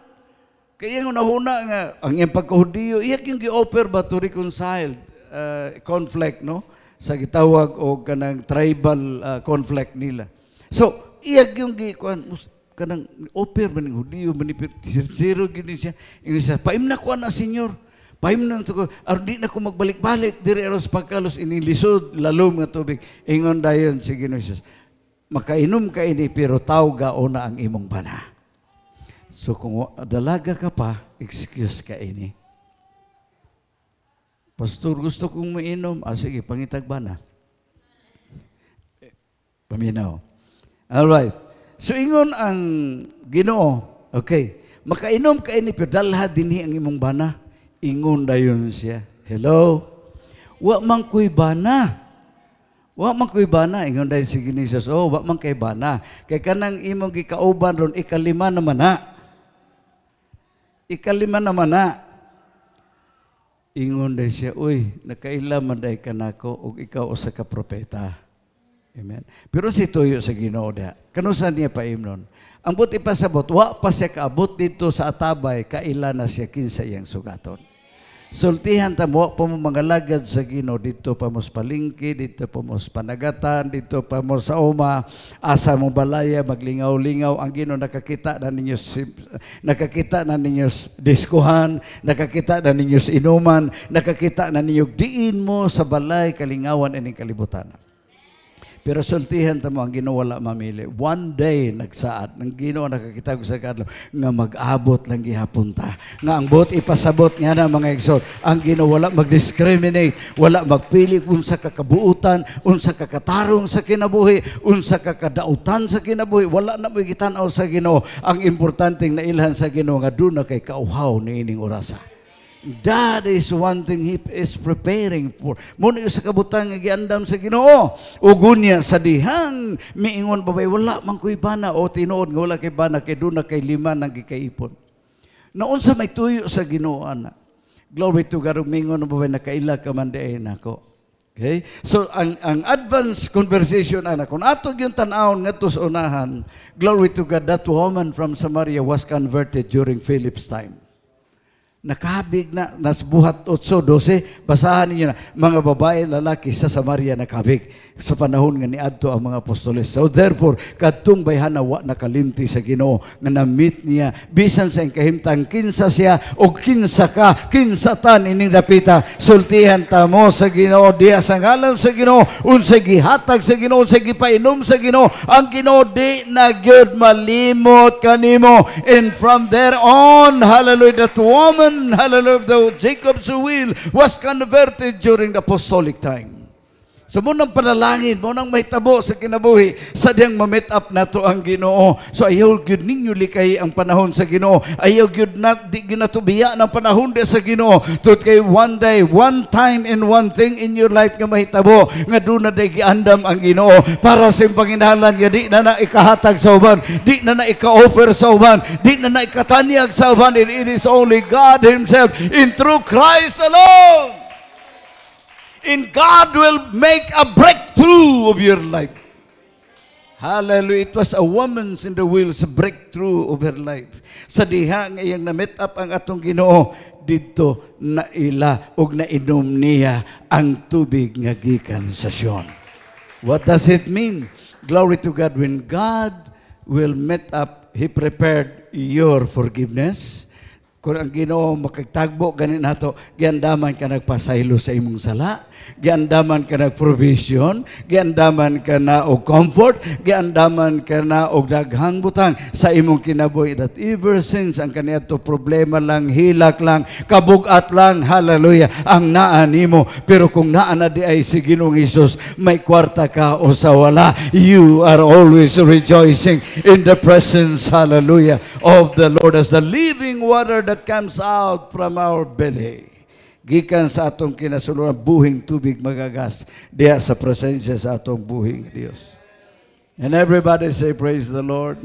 Kaya yung nahuna nga, ang iyang pagkahudiyo, iyak yung gi-offer ba to reconcile conflict, no? Sa gitawag o kanang tribal conflict nila. So, iyak yung gi kuan kanang offer man ning Hudiyo man ni zero gini siya. Ingon siya, "Paimna ko ana, Senyor. Paimna to ko aron di na ko magbalik-balik diri aron sa pagkalos ini lisod lalom nga tubig." Ingon dayon si Ginoo Jesus, "Makainom ka ini pero tawga una ang imong bana." So kung dalaga ka pa, excuse ka ini. "Pastor, gusto kong mainom." "Ah, sige, pangitag bana." Eh, paminaw. All right. So ingon ang Ginoo, okay, "Makainom ka ini pero dalha dinhi ang imong bana." Ingon dayon siya, "Hello? Wa man ko'y bana. Wa man ko'y bana." Ingon dayon si Ginoo Jesus, "Oh, wa man kay bana. Kay kanang imong gikauban ron ikalima naman na. Ikalima naman na." Ingon dayon siya, "Uy, nakaila man day kanako ug ikaw usa ka propeta." Amen. Pero si tuyo sa Ginoo diha. Kanusa niya paimnon? Ang buot ipasabot, wa pa siya kaabot dito sa atabay, kaila na siya kinsa iyang sugaton. Sultihan ta mo pa mo mga lagad sa Ginoo dito pa mo sa palengke, dito pa mo sa panagatan, dito pa mo sa uma, asa mo balaya maglingaw-lingaw ang Ginoo nakakita na ninyo diskuhan, nakakita na ninyo sa inuman, nakakita na ninyo diin mo sa balay kalingawan ining kalibutan. Pero sultihan ta mo ang Ginoo wala mamili. One day nagsaad ng Ginoo nakakita ko sa kadlaw nga mag-abot lang gihapon ta. Nga ang buot ipasabot nga na mga igsoon, ang Ginoo wala mag-discriminate, wala magpili unsa ka kabuutan, unsa ka katarong sa kinabuhi, unsa ka kadautan sa kinabuhi, wala na mo gitan-aw sa Ginoo. Ang importanteng nailhan sa Ginoo nga duna kay kauhaw niining orasa. That is one thing He is preparing for. Muna sa kabutang nga giandam sa Ginoo. Ug unya sa dihang miingon babay wala man ko'y bana o tinuod nga wala kay bana kay duna kay lima nang gikaipon. Naunsa may tuyo sa Ginoo ana. Glory to God, mingon ang babay nakaila ka man diay nako. Okay? So ang advance conversation ana kung ato yung tan-awon ngadto sa unahan, glory to God, that woman from Samaria was converted during Philip's time. Nakabig na, nas Buhat 8:12, basahan ninyo na, mga babae, lalaki sa Samaria nakabig sa panahon nga niadto ang mga apostoles. So therefore, kadtong bayhana wa nakalimti sa Ginoo nga na-meet niya, bisan sa kahimtang kinsa siya o kinsa ka, kinsa tan ining dapita, sultihan ta mo sa Ginoo diha sa ngalan sa Ginoo, unsay gihatag sa Ginoo, unsay gipainom sa Ginoo, ang Ginoo di na gyud malimot kanimo. And from there on, hallelujah, that woman, hallelujah, the Jacob's well was converted during the apostolic time. So mao nang panalangin, mao nang mahitabo sa kinabuhi, sa diyang ma-meet up nato ang Ginoo. So ayaw gyud ninyo likay ang panahon sa Ginoo. Ayaw gyud na di gyud nato biya ng panahon di sa Ginoo. Tungod kay one day, one time and one thing in your life nga mahitabo nga duna day giandam ang Ginoo para sa imong panginahanglan nga di na na ikahatag sa uban, di na na ika-offer sa uban, di na na ikatanyag sa uban. It is only God Himself in through Christ alone. And God will make a breakthrough of your life. Hallelujah. It was a woman's in the wheels breakthrough of her life. Sa diha nga iyang na-meet up ang atong Ginoo, didto naila og nainom niya ang tubig nga gikan sa Sion. What does it mean? Glory to God. When God will meet up, He prepared your forgiveness. Kung ang Ginoo makagtagbo gani nato, giandaman ka nagpasaylo sa imong sala, giandaman ka nag provision, giandaman ka na og comfort, giandaman ka na og daghang butang sa imong kinabuhi that ever since ang kaniadto problema lang, hilak lang, kabugat lang, hallelujah, ang naa nimo. Pero kung naa na diay si Ginoong Hesus, may kwarta ka o sa wala, you are always rejoicing in the presence, hallelujah, of the Lord as the living water that comes out from our belly. Gikan sa atong kinasuluran, buhing tubig magagas diha sa presensya sa atong buhing Dios. And everybody say, "Praise the Lord."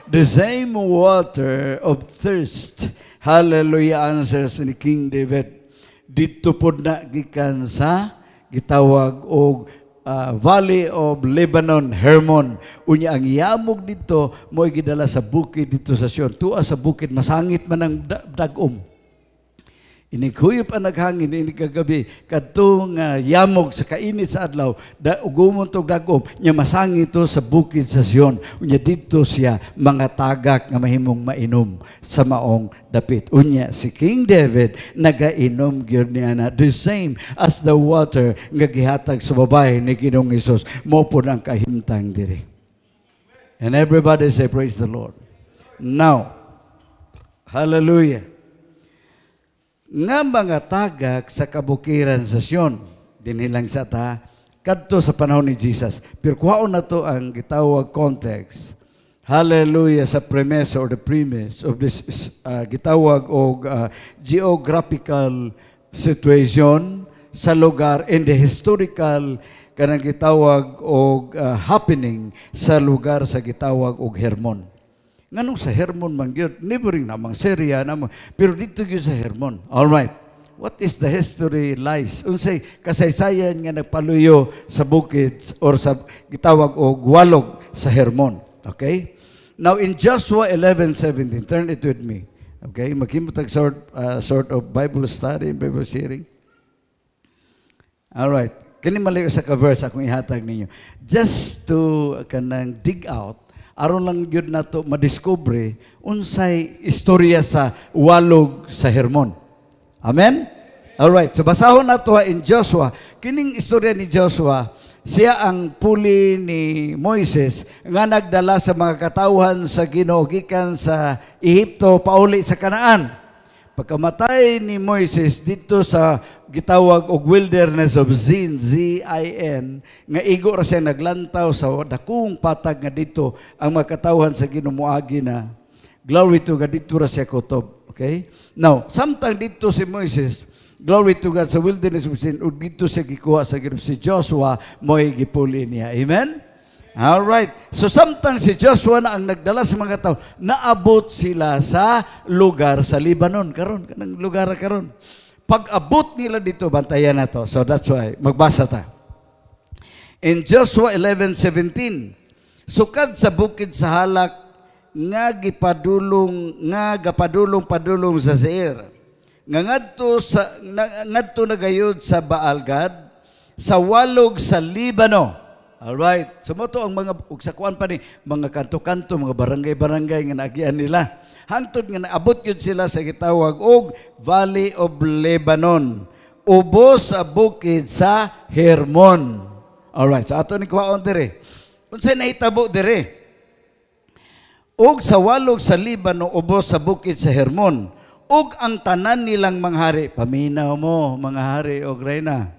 The same water of thirst, hallelujah, answers ni King David. Didto pod na gikan sa gitawag og Valley of Lebanon, Hermon. Unya ang yamog didto mo'y gidala sa bukid didto sa Sion. Tuwa sa bukid masangit man ang dagom. Inighuyop ang naghangin, inig kagabi, kadtong yamog sa kainit sa adlaw, da, ugumon tog dagom, nya masangit to sa bukid sa Sion. Unya didto siya mga tagak nga mahimong mainom sa maong dapit. Unya si King David nagainom gyud niya na the same as the water nga gihatag sa babae ni Ginoong Hesus. Mao pod ang kahimtang diri. And everybody say, "Praise the Lord." Now, hallelujah, nga mga tagak sa kabukiran sa Sion. Dinhi lang sa ta, kadto sa panahon ni Jesus. Pero kuhaon na to ang gitawag context. Hallelujah, sa premise or the premise of this gitawag og geographical situation sa lugar in the historical kanang gitawag og happening sa lugar sa gitawag og Hermon. Nganong sa Hermon man gyud, neighboring namang Syria namang, pero didto gyud sa Hermon. All right. What is the history lies? Unsay kasaysayan nga nagpaluyo sa bukid or sa gitawag og walog sa Hermon? Okay? Now in Joshua 11:17, turn it with me. Okay? Maghimo tag sort of Bible study, Bible sharing. All right. Kini mali sa ka verse akong ihatag ninyo. Just to kanang dig out aron lang gyud nato madiskubre unsay istorya sa walog sa Hermon. Amen? All right. So basahon nato in Joshua. Kining istorya ni Joshua, siya ang puli ni Moises nga nagdala sa mga katawhan sa Ginoo gikan sa Ehipto pauli sa Kanaan. Pagkamatay ni Moises didto sa gitawag og wilderness of Zin, Z-I-N, nga igo ra siya naglantaw sa dakong patag nga didto ang mga katawhan sa Ginoo moagi na. Glory to God, didto ra siya kutob. Okay? Now, samtang didto si Moises, glory to God, sa wilderness of Zin, ug didto siya gikuha sa Ginoo, si Joshua mo'y gipuli niya. Amen? All right. So samtang si Joshua na ang nagdala sa mga tao, naabot sila sa lugar sa Lebanon karon, kanang lugar karon. Pag abot nila didto, bantayan na to. So that's why magbasa ta. In Joshua 11:17, sukad sa bukid sa Halak nga gipadulong nga gapadulong padulong sa Seir. Nga ngadto na gayud sa Baalgad sa walog sa Libano. Alright. So mao to ang mga ug sa kuan pa ni mga kanto-kanto, mga barangay-barangay nga naagian nila. Hangtod nga naabot yun sila sa gitawag og Valley of Lebanon, ubos sa bukid sa Hermon. Alright. So ato ni kuhaon dire. Unsay nahitabo dire? Ug sa walog sa Libano, ubos sa bukid sa Hermon, ug ang tanan nilang mga hari, paminaw mo mga hari og reyna.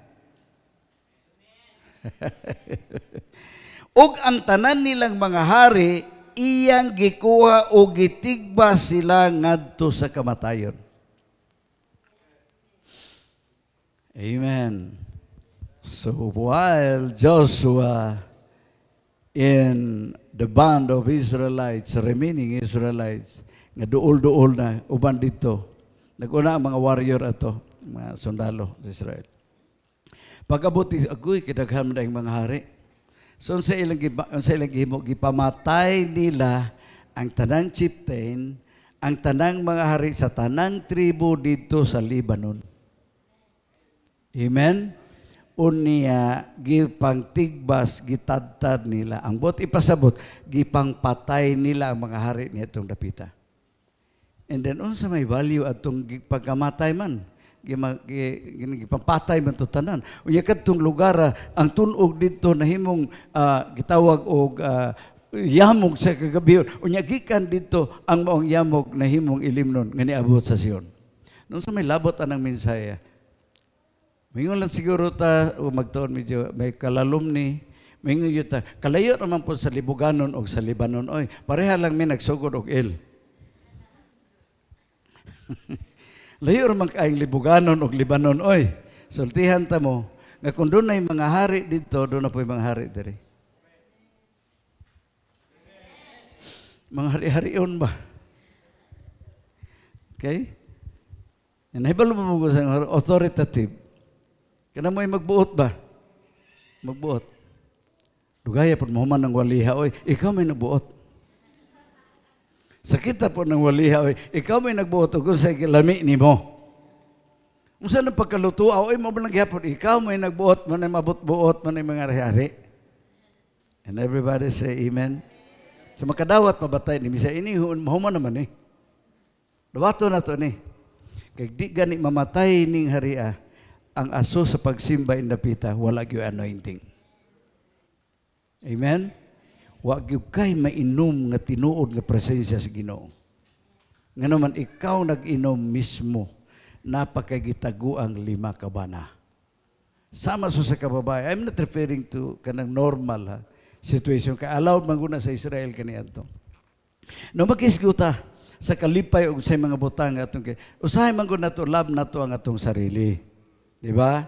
Ug ang tanan nilang mga hari iyang gikuha o gitigba sila ngadto sa kamatayon. Amen. So while Joshua in the band of Israelites, remaining Israelites, nga duol-duol na uban dito, naguna ang mga warrior ato, mga sundalo sa Israel. Pag-abot, agoy, kidaghan na yung mga hari. So, sa ilang gihimo, gipamatay nila ang tanang chieftain, ang tanang mga hari sa tanang tribo dito sa Lebanon. Amen? Unya, gipangtigbas, gitadtad nila. Ang buot ipasabot, gipangpatay nila ang mga hari niya itong dapita. And then, unsa may value atong pagkamatay man? Gipampatay man to tanan. Unya kadtong lugar, ang tunog dito nahimong gitawag og yamog sa kagabion. Unya gikan dito ang maong yamog nahimong ilimnon nga niabot sa Sion. Nung sa may labot anang mensahe, mingon lang siguro ta o magtuon medyo may kalalom ni mingon yun ta kalayo naman po sa Libuganon o sa Lebanon, oy pareha lang mi nagsugod og el. Layo raman kaayong Libuganon og Lebanon, oy. Sultihan ta mo nga kung doon ay mga hari dito, doon na po yung mga hari diri. Mga hari-harion ba? Okay? Nahibalo mo mo sa authoritative. Kana mo ay magbuot ba? Magbuot. Dugaya po mo man ng waliha, oy, ikaw may nagbuot. Sakita po ng waliha, oy, ikaw may nagbuot o kung sa lami ni mo. Unsa nang pagkaluto, oy, mo ba lang gihapon, ikaw may nagbuot, man ay mabot-buot, man ay mga hari-hari. And everybody say amen. So makadawat mabatay ni misa ini mahuman naman eh. Dawato na to ni. Kay di gani mamatay ning haria ang aso sa pagsimba indapita, wala gyud anointing. Amen. Wa gyud kay mainom nga tinuod nga presensya sa Ginoo. Ngano man ikaw nag-inom mismo, napakagitaguang 5 ka bana. Sama so sa kababae. I'm not referring to kanang normal ha, situation. Kay allowed man guna sa Israel kaniadto. No makisguta sa kalipay og sa mga butang atong kay usahay man gud nato, love nato ang atong sarili. Di ba?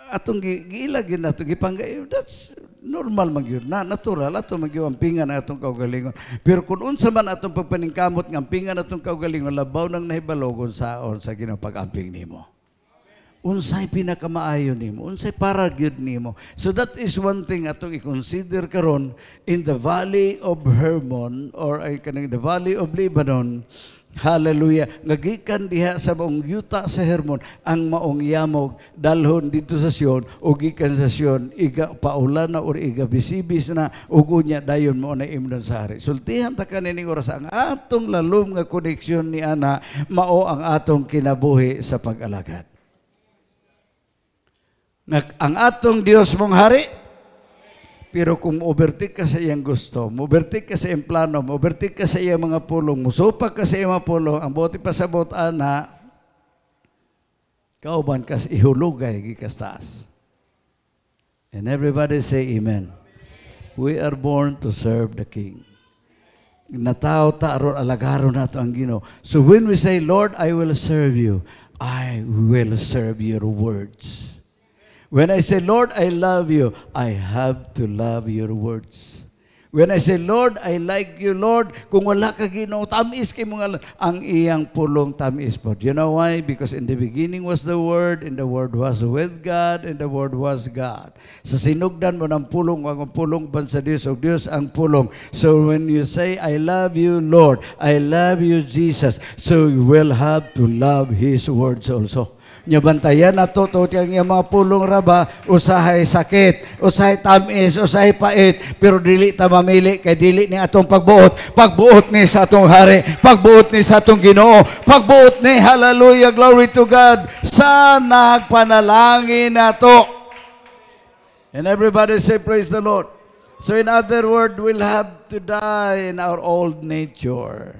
Atong giilag gyud nato gipanggay, that's normal man gyud na natural ato man gyud ampingan ang atong kaugalingon. Pero kung unsa man atong pagpaningkamot nga ampingan atong kaugalingon, labaw nang nahibalo kung saon sa Ginoo pag-amping nimo. Unsay pinakamaayo nimo, unsay para gyud nimo. So that is one thing atong i-consider karon in the Valley of Hermon or ay kaning the Valley of Lebanon. Hallelujah. Nga gikan diha sa maong yuta sa Hermon ang maong yamog dalhon dito sa Sion o gikan sa Sion iga paulan na or iga bisibis na ug unya dayon mo na imnon sa hari. Sultihan ta kanining oras ang atong lalom nga koneksyon ni ana mao ang atong kinabuhi sa pag-alagad. Ang atong Dios mong hari, pero kung overtake ka sa iyang gusto, overtake ka sa iyang plano, overtake ka sa iyang mga pulong, musupak ka sa iyang mga pulong, ang buti pasabot ana, kauban ka sa ihulugay gikas taas. And everybody say amen. We are born to serve the King. Natao ta aron alagaron nato ang Ginoo. So when we say, "Lord, I will serve you," I will serve your words. When I say, "Lord, I love you," I have to love your words. When I say, "Lord, I like you, Lord," kung wala ka, Ginoo, tamis kay mga ang iyang pulong, tamis po. You know why? Because in the beginning was the Word, and the Word was with God, and the Word was God. Sa sinugdan mao nang pulong, ang pulong ban sa Dios, ug Dios ang pulong. So when you say, "I love you, Lord, I love you, Jesus," so you will have to love His words also. Nya bantayan nato to ang iyang mga pulong raba, usahay sakit, usahay tamis, usahay pait, pero dili ta mamili kay dili ni atong pagbuot, pagbuot ni sa atong hari, pagbuot ni sa atong Ginoo, pagbuot ni, hallelujah, glory to God, sa nagpanalangin nato. And everybody say, "Praise the Lord." So in other words, we'll have to die in our old nature.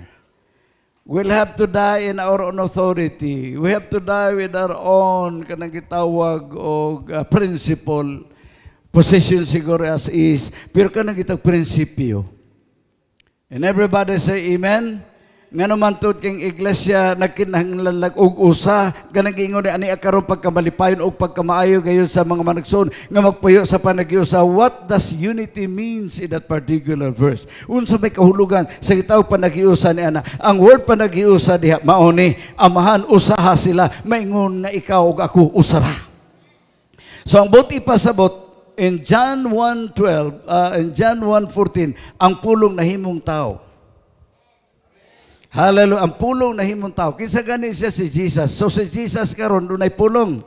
We'll have to die in our own authority. We have to die with our own kanang gitawag og principle. Position siguro as is. Pero kanang gitawag prinsipyo. And everybody say amen. Nga naman tud king iglesia nagkinahanglan og usa, kanang giingon ni ani karon pagkamalipayon og pagkamaayo gayon sa mga managsuon nga magpuyo sa panaghiusa. What does unity means in that particular verse? Unsa may kahulugan sa gitawag panaghiusa ni ana? Ang word panaghiusa diha mao ni amahan usaha sila, maingon nga ikaw ug ako usara. So ang buot ipasabot in John 1:12, in John 1:14, ang pulong nahimong tao. Hallelujah. Ang pulong nahimong tao. Kinsa gani siya? Si Jesus. So si Jesus karon dunay pulong.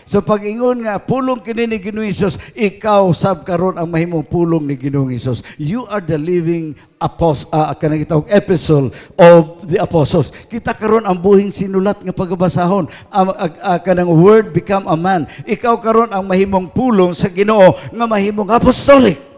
So pag ingon nga pulong kini ni Ginoong Hesus, ikaw sab karon ang mahimong pulong ni Ginoong Hesus. You are the living apostle, kanang gitawag epistle of the apostles. Kita karon ang buhing sinulat nga pagabasahon. Ang kanang Word become a man. Ikaw karon ang mahimong pulong sa Ginoo nga mahimong apostolic.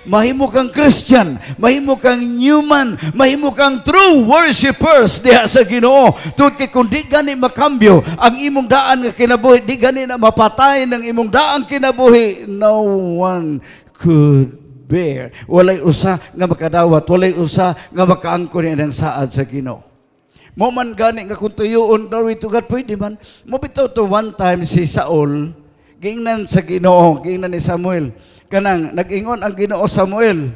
Mahimo kang Christian, mahimo kang new man, mahimo kang true worshipers diha sa Ginoo. Tungod kay kung di gani makambyo ang imong daan nga kinabuhi, di gani na mapatay ng imong daang kinabuhi, no one could bear. Walay usa nga makadawat, walay usa nga makaangkon ni saad sa Ginoo. Mo man gani nga kung tuyuon, glory to God, pwede man. Mo bitaw to one time si Saul, giingnan sa Ginoo, giingnan ni Samuel, kanang nag-ingon ang Ginoo Samuel,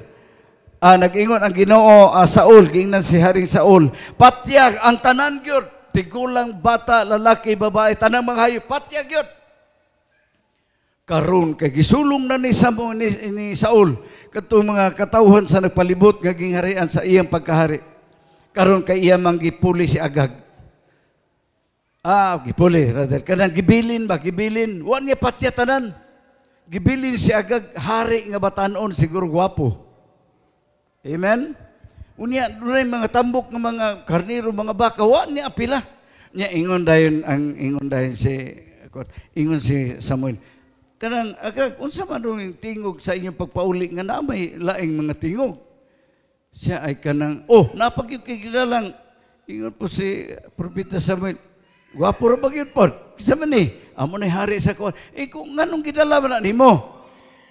nag-ingon ang Ginoo Saul, giingnan si Haring Saul, "Patya ang tanan gyud, tigulang, bata, lalaki, babae, tanang mga hayop, patya gyud." Karon kay gisulong na ni Samuel ni Saul kadtong mga katawhan sa nagpalibot nga gingharian sa iyang pagkahari. Karon kay iya man gipuli si Agag. Gipuli rather, kanang gibilin ba, gibilin. Wa niya patya tanan. Gibilin si Agag, hari nga batanon, siguro gwapo. Amen? Unya, dunay mga tambok ng mga karnero, mga baka, wa niya apila. Nya ingon dayon ang ingon dayon si ingon si Samuel. Kanang Agag, unsa man dong tingog sa inyong pagpauli nga na may laing mga tingog? Siya ay kanang, oh, napag kay gidalang, ingon po si Propeta Samuel, "Gwapo ra ba gyud po? Kinsa man ni?" "Amo ni hari sa kuan." "Eh kung nganong gidala man na nimo?"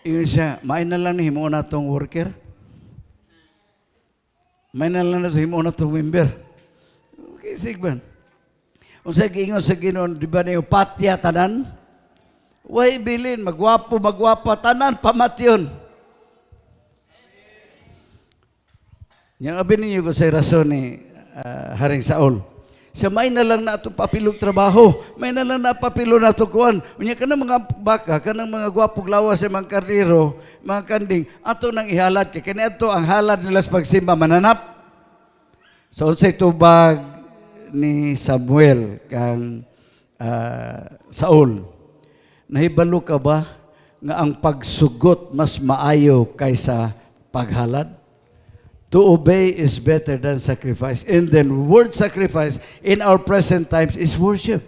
Ingon siya, "May na lang ni himo na tong worker. May na lang na himo na tong member." Okay, sigban. Unsa giingon sa Ginoo, di ba niyo patya tanan? Way bilin, magwapo, magwapa, tanan, pamatyon. Yang abi ninyo ko sa rason ni Haring Saul. Siya may na lang na atong papilog trabaho, may na lang na papilo na ato kuan. Unya kanang mga baka, kanang mga gwapog lawas sa mga karnero, mga kanding, ato nang ihalad kay kani ato ang halad nila sa pagsimba mananap. So unsay tubag ni Samuel kang Saul? Nahibalo ka ba nga ang pagsugot mas maayo kaysa paghalad? To obey is better than sacrifice. And then word sacrifice in our present times is worship.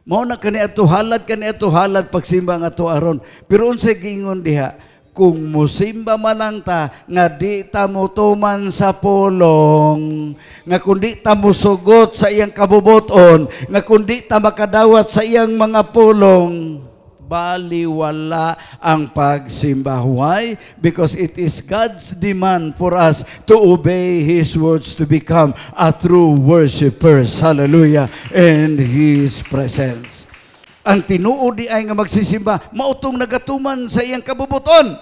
Mao na kani ato halad, kani ato halad pagsimba nga ato aron. Pero unsay giingon diha? Kung musimba man lang ta nga di ta motuman sa pulong, nga kung di ta mosugot sa iyang kabubuton, nga kung di ta makadawat sa iyang mga pulong, baliwala ang pagsimba. Why? Because it is God's demand for us to obey His words, to become a true worshipers. Hallelujah. In His presence. Ang tinuod di ay nga magsisimba, mautong nagatuman sa iyang kabubuton.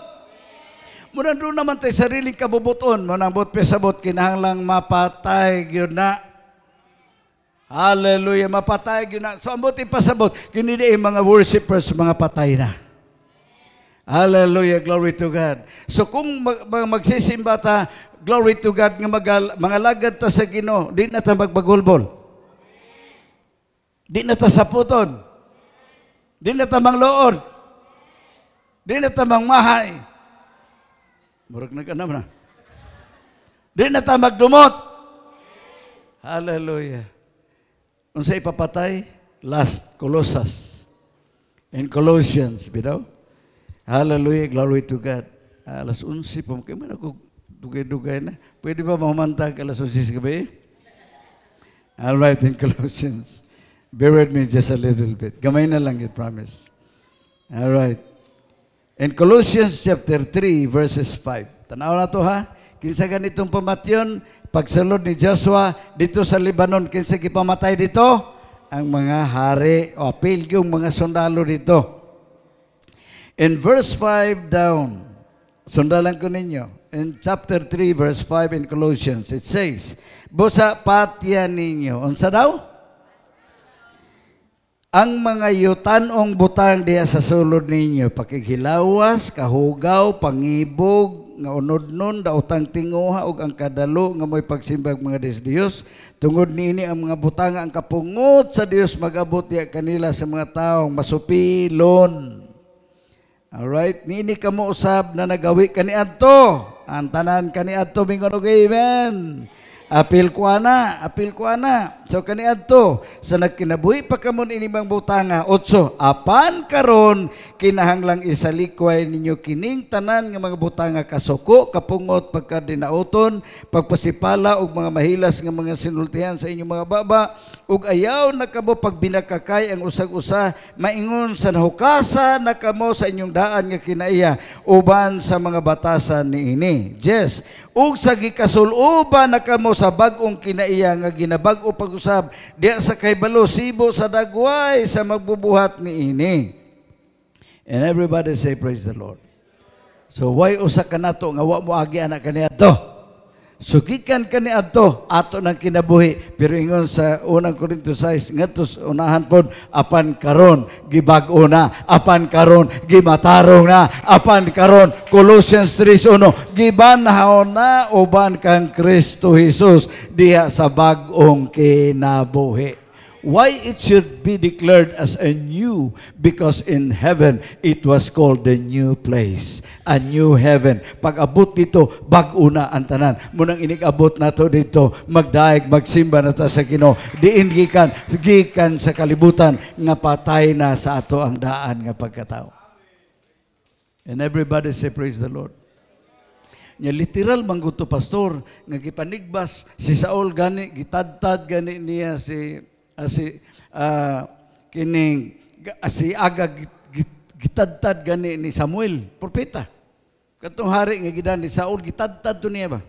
Muna doon naman tayo sariling kabubuton. Muna ambot pasabot, kinahanglang mapatay gyud na. Hallelujah, mapatay gyud na. So ambot ipasabot, kini di mga worshipers, mga patay na. Hallelujah, glory to God. So kung magsisimba ta, glory to God, nga mga lagad ta sa Ginoo, di na ta magbagulbol. Di na ta saputon. Di na ta mangluod. Di na ta mangmahay. Murag nag-anam na. Di na ta magdumot. Hallelujah. Unsa ipapatay? Last, Colossus. In Colossians, bitaw? Hallelujah, glory to God. Alas 11 pa, kaya man ako dugay-dugay na. Pwede ba mamantag alas 11 sa gabi? All right, in Colossians. Bear with me just a little bit. Gamay na lang, it promise. All right. In Colossians chapter 3, verses 5. Tanaw na to ha. Kinsa ganitong pamatyon, pagsulod ni Joshua dito sa Lebanon, kinsa gipamatay dito? Ang mga hari, o apil yung mga sundalo dito. In verse 5 down, sundalan ko ninyo. In chapter 3, verse 5 in Colossians, it says, "Busa patya ninyo." Unsa daw? "Ang mga yutanong butang diha sa sulod ninyo, pakighilawas, kahugaw, pangibog, nga unodnon, daotang tinguha, ug ang kadalo nga mo'y pagsimbag mga Diyos. Tungod niini ang mga butang ang kapungot sa Dios magabot diha kanila sa mga taong masupilon." Alright, niini kamo usab na nagawi kaniadto. Ang tanan kaniadto mingon og amen. Apil ko ana, apil ko ana. So kaniadto sa nagkinabuhi pa kamo ini mga butanga, otso, "Apan karon kinahanglang isalikway ninyo kining tanan nga mga butanga: kasuko, kapungot, pagkadinauton, pagpasipala ug mga mahilas nga mga sinultihan sa inyong mga baba, ug ayaw na kamo pagbinakakay ang usag-usa maingon sa nahukasa na kamo sa inyong daan nga kinaiya uban sa mga batasan niini." Yes. "Ug sa gikasuluban na kamo sa bag-ong kinaiya nga ginabag-o pag-usab diya sa kahibalo sibo sa dagway sa magbubuhat niini." And everybody say, "Praise the Lord." So why usa ka nato nga wa mo agi ana kaniadto? So gikan kaniadto ato nang kinabuhi, pero ingon sa Unang Korinto 6 ngadto sa unahan pod, apan karon gibag-o na, apan karon gimatarong na, apan karon, Colossians 3:1, gibanhaw na uban kang Kristo Jesus diha sa bag-ong kinabuhi. Why it should be declared as a new? Because in heaven, it was called the new place. A new heaven. Pag abot dito, bag-o na ang tanan. Munang inig-abot nato dito, magdaig, magsimba na ta sa Ginoo. Diin gikan, gikan sa kalibutan, nga patay na sa ato ang daan nga pagkatao. And everybody say, "Praise the Lord." Nya literal man gud to, pastor, nga gipanigbas si Saul gani, gitadtad gani niya si kining si Agag, gitadtad gani ni Samuel, propeta. Katong hari nga gidan ni Saul, gitadtad to niya ba?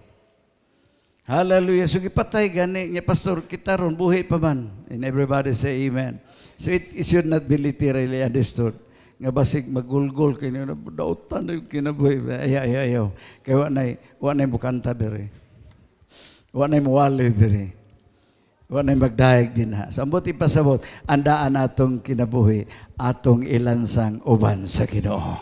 Hallelujah. So gipatay gani niya, pastor, kita ron buhi pa man. And everybody say, "Amen." So it should not be literally understood. Nga basig magulgol kay niyo dautan na yung kinabuhi. Ay ay ayaw. Kay wa nay mukanta diri. Wa nay muwali diri. Wa nay magdayeg din ha. So ambot ipasabot, andaan atong kinabuhi, atong ilansang uban sa Ginoo.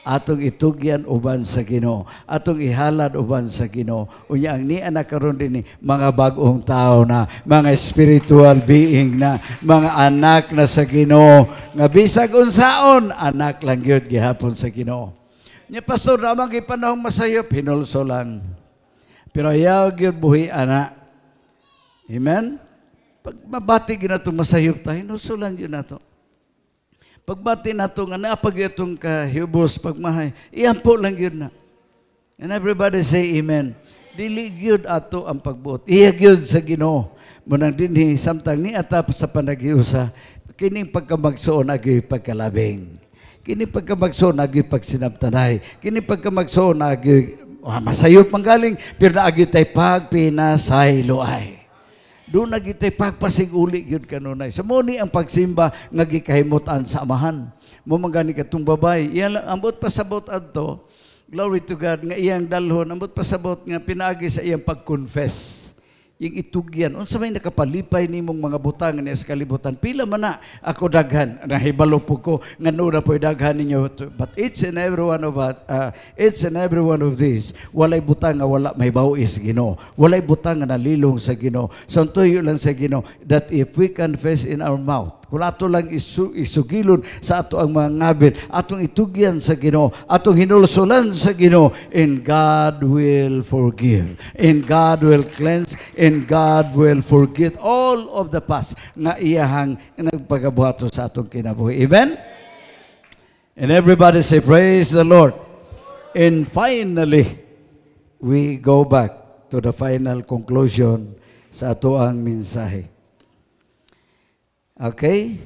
Atong itugyan uban sa Ginoo. Atong ihalad uban sa Ginoo. Unya ang niya na karon dinhi, mga bag-ong tao na, mga spiritual being na, mga anak na sa Ginoo. Nga bisag unsaon, anak lang gyud gihapon sa Ginoo. Nya pastor, namang gipanahong masayop, hinulso lang. Pero ayaw gyud buhi ana. Amen? Pag mabati gyud nato masayop ta, hinulso lang gyud nato. Pagbati nato nga naapag itong kahibos pagmahay, iampo lang gyud na. And everybody say, "Amen." Dili gyud ato ang pagbuot. Iya gyud sa Ginoo. Munang dinhi samtang ni atap sa panaghiusa, kining pagkamagsuon agi pagkalabing. Kini pagkamagsuon agi pagsinabtanay. Kini pagkamagsuon agi masayop man galing pero naagi tay pagpinasayloay. Doon na gyud tay pagpasiguli gyud kanunay. Sa mo ni ang pagsimba nga gikahimutan sa Amahan. Mo man gani katong babay. Iyan lang ambot pasabot adto. Glory to God, nga iyang dalhon, ambot pasabot nga pinaagi sa iyang pag-confess. Yung itugyan, unsa may nakapalipay nimong mga butang niya sa kalibutan? Pila man na? Ako daghan, nahibalo po ko nga na po'y daghan ninyo. But each and every one of these, walay butang nga wala may bawis Ginoo. Walay butang nga nalilong sa Ginoo. So ang tuyo lang sa Ginoo that if we confess in our mouth, kung ato lang isugilon sa ato ang mga ngabil, atong itugyan sa Ginoo, atong hinulsulan sa Ginoo, and God will forgive, and God will cleanse, and God will forget all of the past nga iyahang nagpagabuhato sa atong kinabuhi. Amen? And everybody say, "Praise the Lord." And finally, we go back to the final conclusion sa ato ang mensahe. Okay?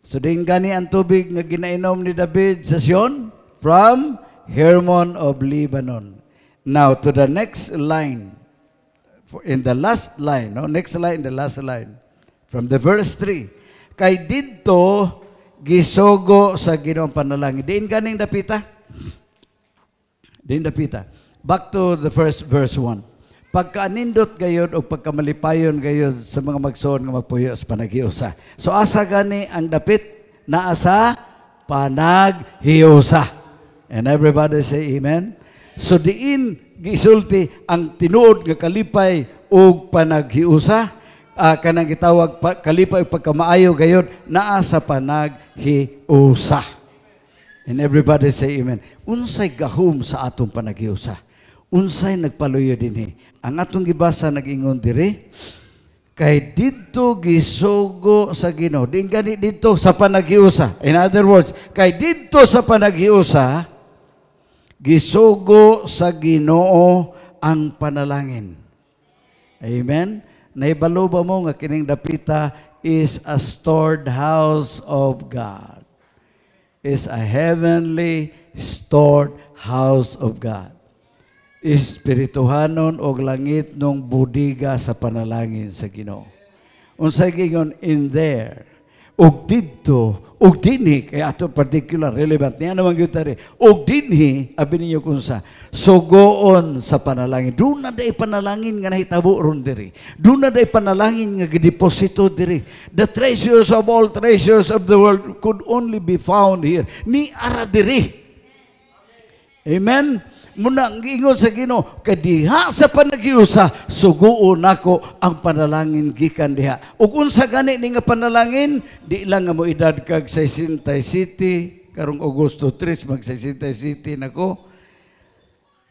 So diin gani ang tubig nga ginainom ni David sa Sion? From Hermon of Lebanon. Now to the next line. In the last line, no? Next line, the last line. From the verse 3. Kay didto gisugo sa Ginoo ang panalangin. Diin ganing dapita? Diin dapita? Back to the first verse 1. Pagkaanindot gayod o pagkamalipayon gayod sa mga magsuon nga magpuyo sa panaghiusa. So asa gani ang dapit? Naa sa panaghiusa. And everybody say amen. So diin gisulti ang tinuod nga kalipay ug panaghiusa, kanang gitawag pa, kalipay ug pagkamaayo gayod naa sa panaghiusa. And everybody say amen. Unsay gahom sa atong panaghiusa? Unsay nagpaluyo dinhi? Ang atong gibasa nag-ingon diri, kay didto gisugo sa Ginoo. Diin gani didto? Sa panaghiusa. In other words, kay didto sa panaghiusa gisugo sa Ginoo ang panalangin. Amen. Nahibalo ba mo nga kining dapita is a stored house of God? Is a heavenly stored house of God. Espirituhanon og langit nung budiga sa panalangin sa Ginoo. Unsay giingon in there? Ug didto, ug dinhi, kay ato particular relevant niya naman gyud tari. Ug dinhi, abi ninyo kung sa sugoon sa panalangin. Duna day panalangin nga nahitabo ron diri. Duna day panalangin nga gideposito diri. The treasures of all treasures of the world could only be found here. Ni ara diri. Amen? Muna ang giingon sa Ginoo, kay diha sa panaghiusa, suguon nako ang panalangin gikan diha. Ug unsa gani ni nga panalangin? Di lang nga mo edad kag 67, karong Agosto 3 mag 67 nako.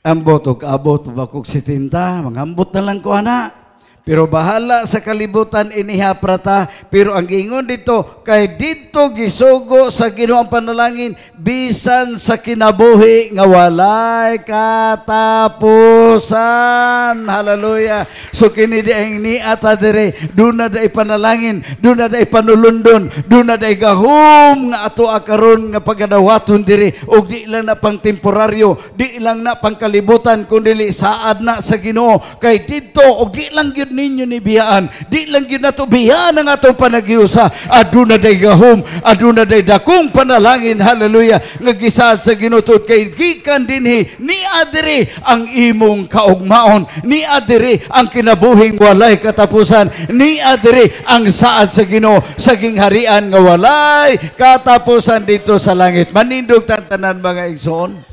Ambot og abot pa ba kog 70, mangambot na lang ko ana. Pero bahala sa kalibutan iniha prata. Pero ang giingon dito, kay didto gisugo sa Ginoo ang panalangin bisan sa kinabuhi nga walay katapusan. Hallelujah. So kini di ang niata dire, duna day panalangin, duna day panulundon, duna day gahom nga ato karon nga pagadawaton diri, ug di lang na pang temporaryo, di lang na pang kalibutan, kundi saad na sa Ginoo. Kay didto, ug di lang gyud ninyo ni biyaan, di lang gyud nato biyaan ang atong panaghiusa, aduna day gahom, aduna day dakong panalangin, hallelujah, nga gisaad sa Ginoo, kay gikan dinhi ni adiri ang imong kaugmaon, ni adiri ang kinabuhing walay katapusan, ni adiri ang saad sa Ginoo sa gingharian nga walay katapusan dito sa langit. Manindog tanan, mga igsoon.